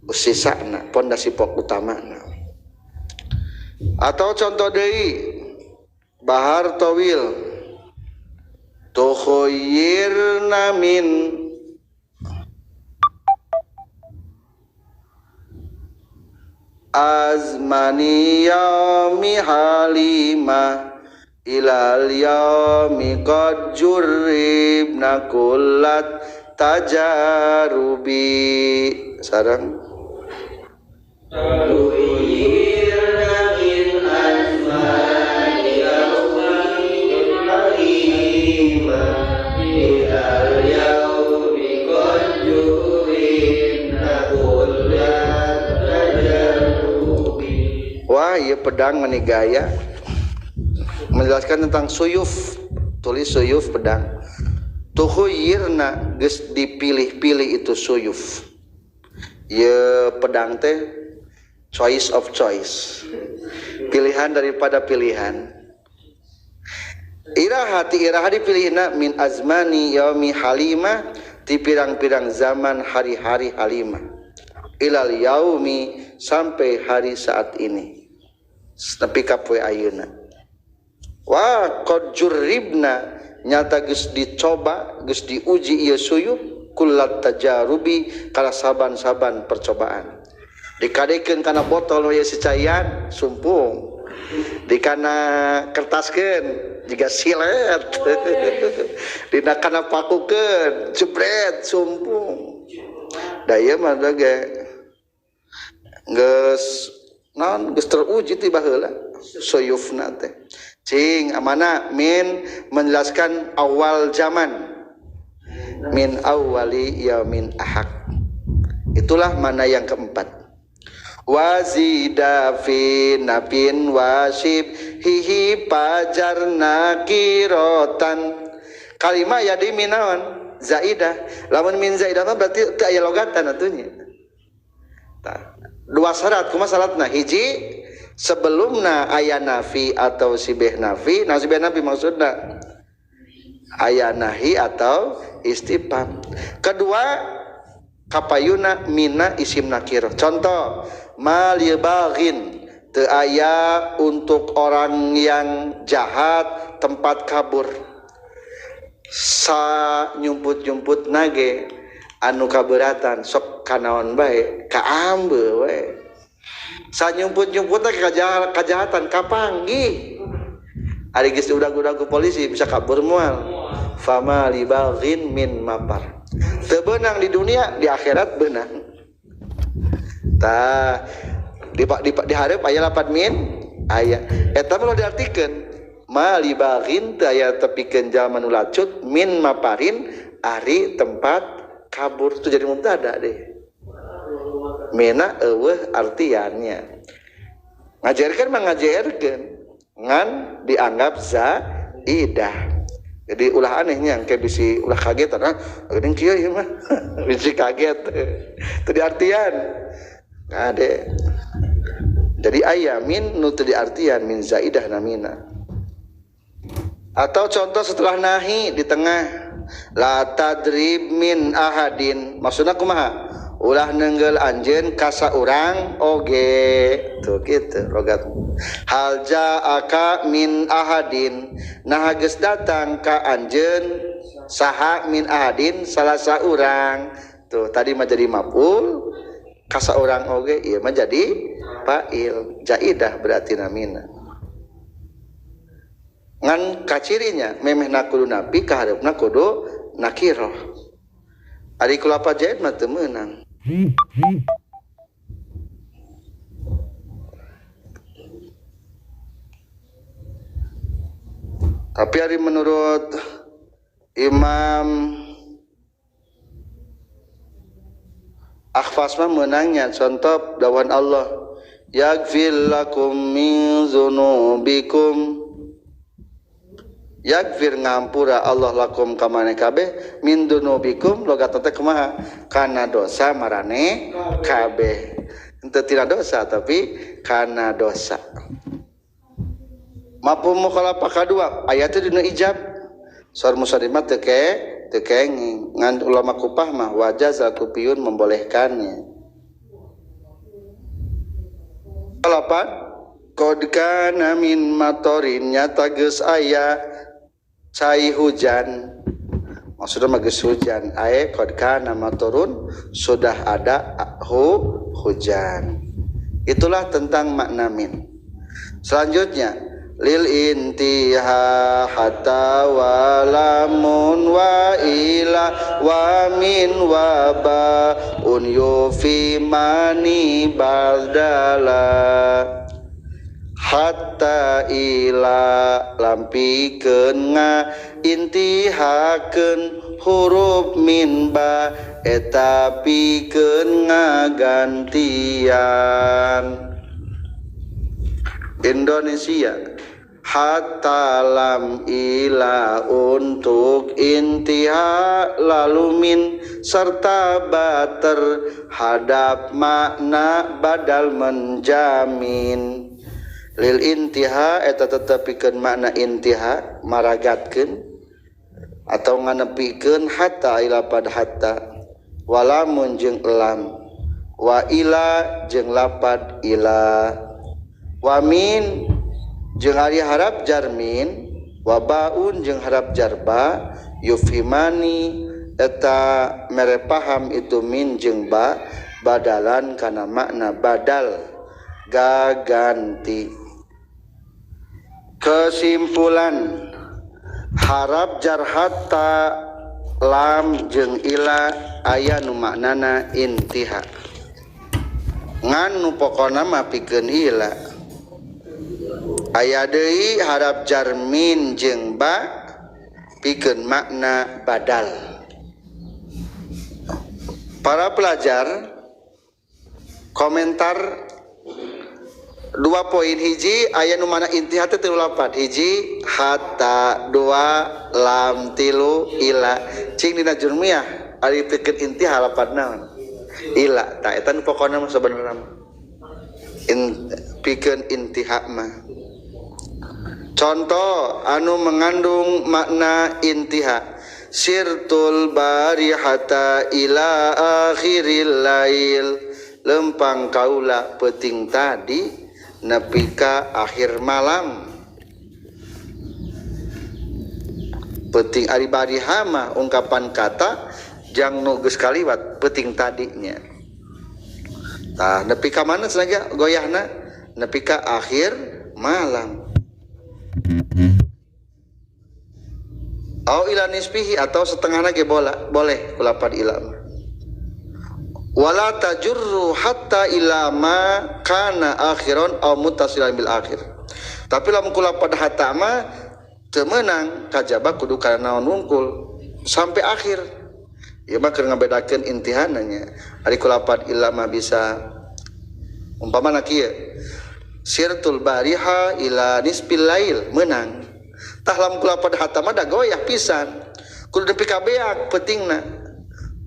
sisana pondasi pokok utamana. Atau contoh deui bahar tawil tukhayyirna min azmani yaumi halima Ilal yaumi qad jurribna kullat tajarubi sareng wah ieu pedang meni gaya menjelaskan tentang suyuf, tulis suyuf pedang. Tukhuyirna geus dipilih-pilih itu suyuf. Ieu pedang teh choice of choice, pilihan daripada pilihan. Iraha ti iraha dipilihna min azmani yaumi halimah ti pirang-pirang zaman hari-hari halimah ilal yaumi sampai hari saat ini nepi ka poe ayeuna. Wa qad jurribna nyata geus dicoba geus diuji ieu suyuf kullat tajarubi kana saban-saban percobaan. Dikadekeun kana botol nu ieu sicaian sumpung, dikana kertaskeun jiga silet, dina kana pakukeun jebret sumpung. Da ieu mah ge geus naon geus teruji ti baheula suyufna teh. Cing amana min menjelaskan awal zaman, min awali yaumin ahak. Itulah mana yang keempat. Wazida fi nabin wasib hihi pajarna kirotan. Kalimah ya di minawan zaidah. Lamun min zaidah mah berarti teu aya logatan atunya. Tah, dua syarat kumaha syaratna? Hiji sebelumna aya nafi atau sibeh nafi, nah sibeh nafi maksudna aya nahi atau istifham. Kedua kapayuna mina isim nakir. Contoh malibaghin teu aya untuk orang yang jahat tempat kabur. Sa nyumput-nyumput nage anu kaberatan sok kanaon bae kaambe we. Sa nyumput-nyumput kejahatan kapanggih. Ari geus diudag-udag ku polisi bisa kabur moal. Fama libaghin min mapar. Teu beunang di dunia, di akhirat beunang. Tah di hareup aya lapan min aya. Eta mah diartikeun ma libaghin teu aya tepikeun jalma nu lacut min maparin ari tempat kabur itu jadi mubtada deh. Mena eueuh artiannya. Ngajarkeun mah ngajarkeun ngan dianggap zaidah. Jadi ulah anehnya kayak bisi ulah kaget ah geuning kieu ieu mah bisi kaget. Teu diartian. Kade. Jadi aya min nu teu diartian min zaidah namina. Atau contoh setelah nahi di tengah la tadrib min ahadin. Maksudna kumaha? Ulah nenggel anjeun ka saurang oge. Tuh kitu logat. Hal ja'aka min ahadin. Nah geus datang ka anjeun saha min ahadin salah saurang. Tuh tadi mah jadi maf'ul ka saurang oge ieu mah jadi fa'il. Jaidah berarti namina. Ngan kacirinya memehna kudu napi kahareupna kudu nakirah. Ari kulapa jaid mah teu meunang. Tapi ari menurut Imam Akhfas mah meunangnya. Contoh dawan Allah yaghfir lakum min dzunubikum. Yaghfir ngampura Allah lakum ka maneh kabeh min dunubikum logat teh kumaha kana dosa marane kabeh. Henteu tina dosa tapi kana dosa. Mafhum mukhalafah kadua ayat teh dina ijab. Saur musannif teu kenging ngan ulama Kupah mah wajaza kupiyun membolehkannya. Kalapan qad kana min matorin nyata geus aya cai hujan. Maksudnya mah geus hujan ae qad kana matorun sudah ada hujan. Itulah tentang makna min. Selanjutnya lil intiha hatta wa lamun wa ila wa min wa ba un yufi mani badala hatta ila lampikeun nga intihakeun huruf min ba eta pikeun ngagantian. Indonesia hatta lam ila untuk intiha lalu min serta ba terhadap makna badal menjamin lil intiha eta tetepikeun makna intiha maragatkeun atau nganepikeun hatta ila pad hatta walamun jeung lam wa ila jeung lapad ila wa min jeung ari harap jar min wa baun jeung harap jar ba yufhimani eta mere paham itu min jeung ba badalan kana makna badal gaganti. Kesimpulan harap jar hatta lam jeung ila aya nu maknana intiha ngan nu pokona mah pikeun ila aya deui harap jar min jeung ba pikeun makna badal. Para pelajar komentar dua poin hiji aya nu mana intiha teh 38 hiji hatta dua lam tilu ila cing dina jurmiyah ari pikeun intiha lapad naon ila ta eta nu pokona mah sabenerna pikeun intiha mah. Contoh anu mengandung makna intiha sirtul barihata ila akhiril lail lempang kaula peuting tadi nepi ka akhir malam. Peuting ari bariha mah ungkapan kata jang nu geus kaliwat peuting tadinya. Tah nepi ka mana cenah goyahna nepi ka akhir malam. Au ila nisbihi atau setengahna ge bola boleh kulapan ila. Wala tajurru hatta ila ma kana akhiron aw muttasilan bil akhir. Tapi lamun kulapan hatta mah teu meunang kajaba kudu kana naon wungkul sampai akhir. Ieu mah keur ngabedakeun intihana nya. Ari kulapan ila mah bisa umpamana kieu. Sirtul bariha ila nisfil lail meunang. Tah lamun kulapan hatta mah da goyah pisan. Kudu nepi ka beak peutingna.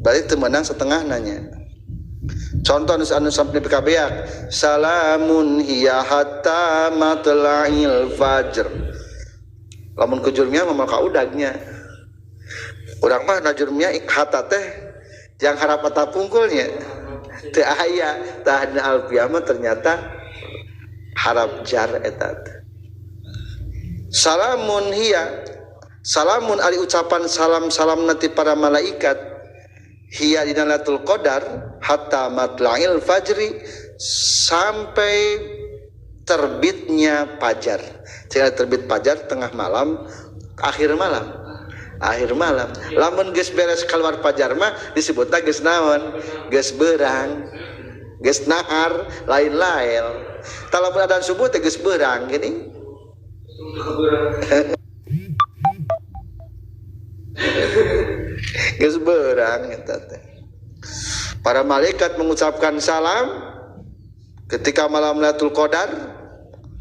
Berarti teu meunang setengahna nya. Contoh anu sampai nepi ka beak salamun hiya hatta matla'il fajr. Lamun ku jurmiyah mah maka udagnya. Urang mah na jurmiyah hatta teh jang harap atap pungkulnya. Teu aya tah dina alfiah mah ternyata harap jar eta. Salamun hiya salamun ari ucapan salam-salam nanti para malaikat hiya dina Lailatul Qadar hatta matla'il fajri sampai terbitnya fajar. Jika terbit fajar tengah malam, akhir malam. Akhir malam. Lamun geus beres keluar fajar mah disebutna geus naon? Geus beurang. Geus nahar, lain-lain. Tah lamun adzan subuh teh geus beurang gini. Geus beurang eta teh. Para malaikat mengucapkan salam ketika malam Lailatul Qadar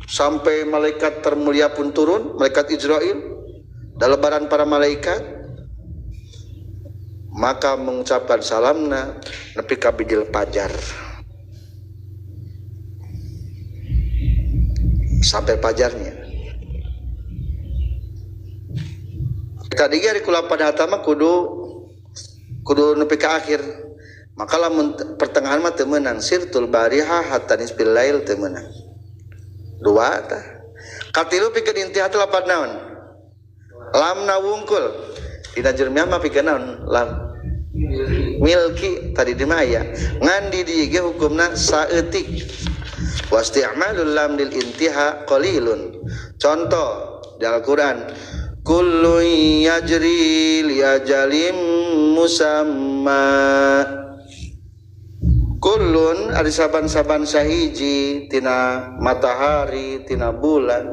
sampai malaikat termulia pun turun, malaikat Israil dalam lebaran para malaikat maka mengucapkan salamna nepi ka bijil fajar sampai fajarnya. Tadi ge ari kula pada mah kudu nepi ka akhir. Maka lamun pertengahan mah teu meunang sirtul bariha hatta nisfil lail teu meunang. Dua tah. Katilu pikeun intiha teh lapan naon? Lamna wungkul. Dina jurmiyah mah pikeun naon? Lam milki tadi di mah aya. Ngan di dieu ge hukumna saeutik. Wasti'malul lam lil intiha qalilun. Contoh di Al-Qur'an, kullun yajri li ajalim musamma. Kullun ari saban-saban sahiji tina matahari tina bulan,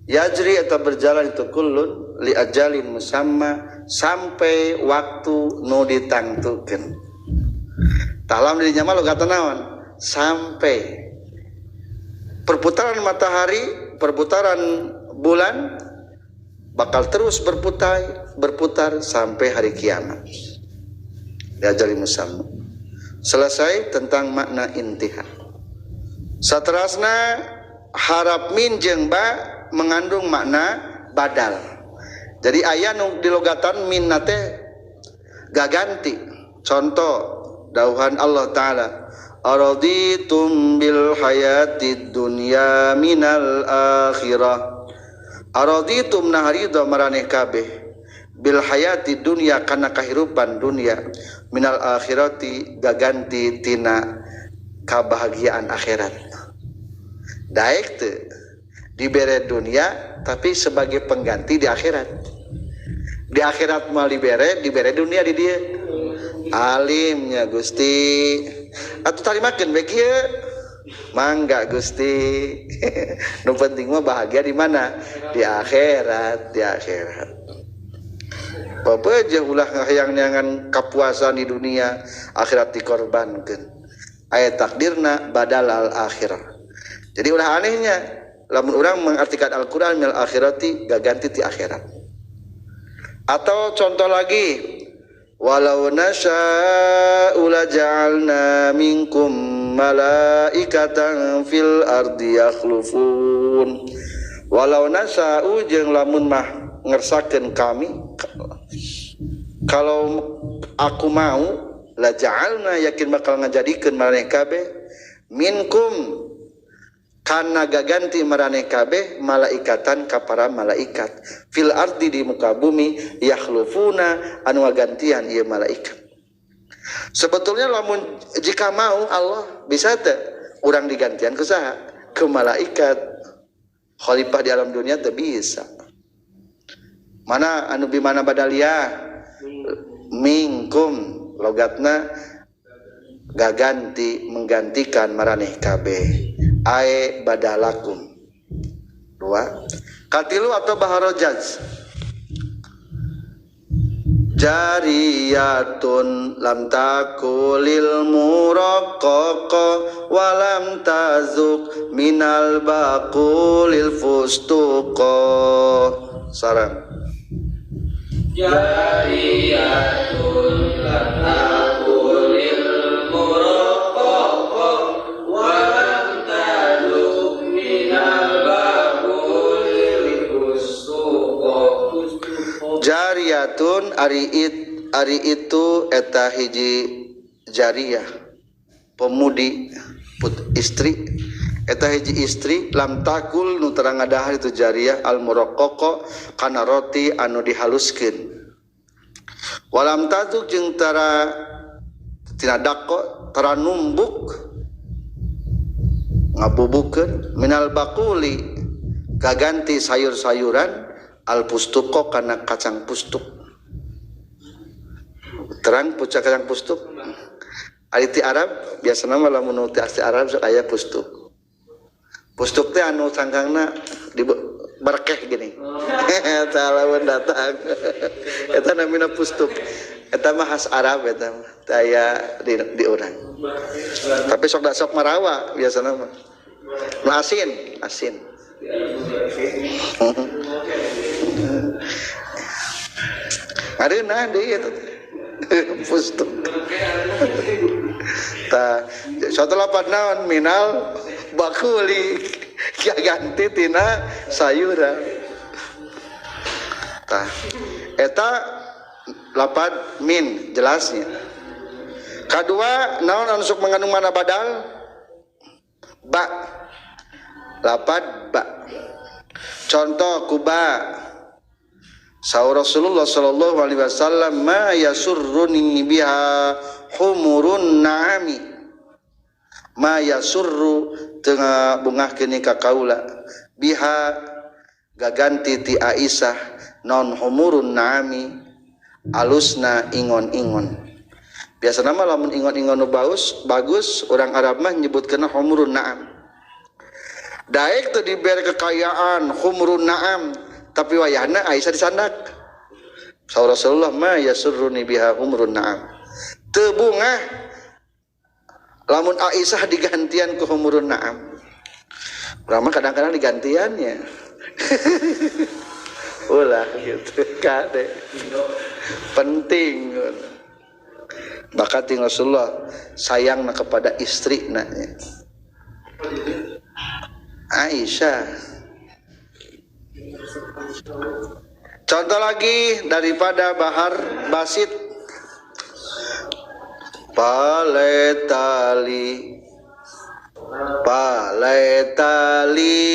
yajri atau berjalan itu kullun li ajalin musamma sampai waktu nu ditangtukeun. Tah lamun dirinya mah logat naon? Sampai perputaran matahari, perputaran bulan bakal terus berputar berputar sampai hari kiamat. Li ajalin musamma. Selesai tentang makna intiha. Saterasna harap min jeung ba mengandung makna badal. Jadi aya nu dilogatan min teh gaganti. Contoh dauhan Allah Ta'ala, araditum bil hayatid dunya minal akhirah. Araditum nah ridho maraneh kabeh bil hayati dunya kana kahirupan dunya minal akhirati gaganti tina kabahagiaan akhirat. Daek teu dibere dunia tapi sebagai pengganti di akhirat. Di akhirat mah dibere, dibere dunia di dieu. Alimnya Gusti. Atuh tarimakeun we kieu. Mangga Gusti. Nu penting mah bahagia di mana? Di akhirat, di akhirat. Bapak ulah ngahayang neangan kapuasan di dunia, akhirat dikorbankeun. Aya takdirna badal al akhirah. Jadi ulah anehnya lamun urang mengartikan Al-Qur'an mil akhirati gaganti ti akhirat. Atau contoh lagi, walau nasya'u la ja'alna minkum malaikatan fil ardi yakhlufun. Walau nasya'u jeung lamun mah ngersakeun kami, kalau aku mau, la ja'alna yakin bakal ngajadikeun maraneh kabeh minkum kana gaganti maraneh kabeh malaikatan ka para malaikat fil ardi di muka bumi yakhlufuna anu ngagantian ieu malaikat. Sebetulnya lamun jika mau Allah bisa teu urang digantian ku saha? Ke malaikat. Khalifah di alam dunia teu bisa. Mana anu bi mana badaliah minkum logatna gaganti menggantikan maraneh kabeh ae badalakum. Dua katilu atau baharojaz, jariyatun lam takulil muraqqaqa wa lam tazuk minal baqulil fustuqa. Sarang jariyatun lam takulil muraqqaqa wa lam tazuk minal baqulil fustuqa. Jariyatun ari ari itu eta hiji jariyah pemudi put istri eta hiji istri lam takul nu terang ngadahar itu jariyah al muraqqaqa kana roti anu dihaluskeun walam tazuk jeung tara tina dako tara numbuk ngabubukeun minal baquli kaganti sayur-sayuran al pustuko kana kacang pustuk. Terang pucak kacang pustuk ari ti Arab biasana mah lamun ti asli Arab sok aya pustuk. Pustuk teh anu cangkangna di berkeh gini. Eta lamun datang. Eta namina pustuk. Eta mah khas Arab eta mah teu aya di urang. Tapi sok da sok marawa biasana mah. Nu asin, asin. Areuna deui eta pustuk. Tah, suatu lapan naon minal bakuli ganti tina sayuran. Tah, eta lapan min jelasnya. Kadua naon anu sok mengandung mana badal? Ba. Lapan ba. Contoh kuba. Saur Rasulullah sallallahu alaihi wasallam ma yasurruni biha humurun na'ami. Ma yasurru tengah bungah kini ka kaula biha gaganti ti Aisyah non humurun naami alusna ingon-ingon. Biasana mah lamun ingon-ingon nu bagus orang Arab mah nyebutkeunna humurun naam. Daek teu dibere kekayaan humurun naam, tapi wayahna Aisyah disandak. Saur Rasulullah ma yasurruni biha humurun naam. Teu bungah lamun Aisyah digantian ku humurun naam. Urang mah kadang-kadang digantiannya. Ulah gitu kade. Penting. Bakat Rasulullah sayangna kepada istrina nya. Aisyah. Contoh lagi daripada Bahar Basit. Paletali paletali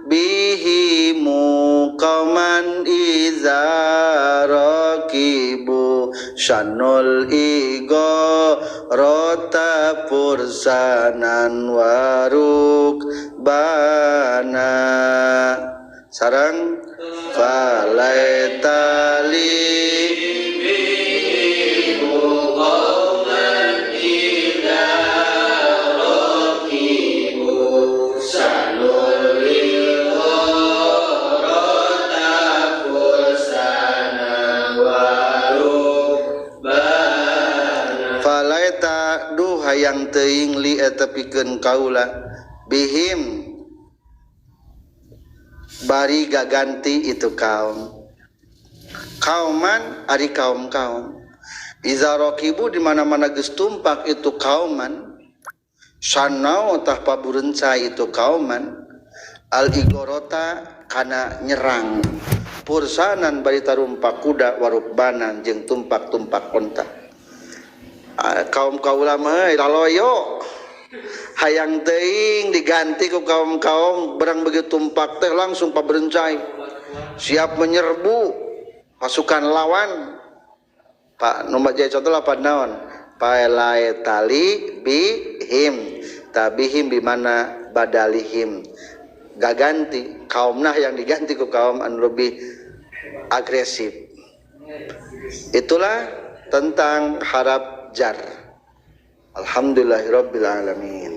bihimu qauman iza rakibu syanul igo rota pursanan waruk bana sarang falaitali bihimu qauman iza rakibu syanul falaita duh hayang teuing li eta pikeun kaula bihim bari gaganti itu kaum kauman ari kaum-kaum iza raqibu di mana-mana geus tumpak itu kauman sanau tah pabureunca itu kauman al igorota kana nyerang pursanan bari tarumpak kuda warukbanan jeung tumpak-tumpak onta. Kaum kaula mah laloyo hayang teuing diganti ku kaum-kaum berang begitu tumpak teh langsung paberencai siap menyerbu pasukan lawan. Pak nomor jadi contoh lapan naon paelai tali bihim tabihim bimana badalihim gaganti kaumnah yang diganti ku kaum anu lebih agresif. Itulah tentang harap jar. Alhamdulillahirabbil alamin.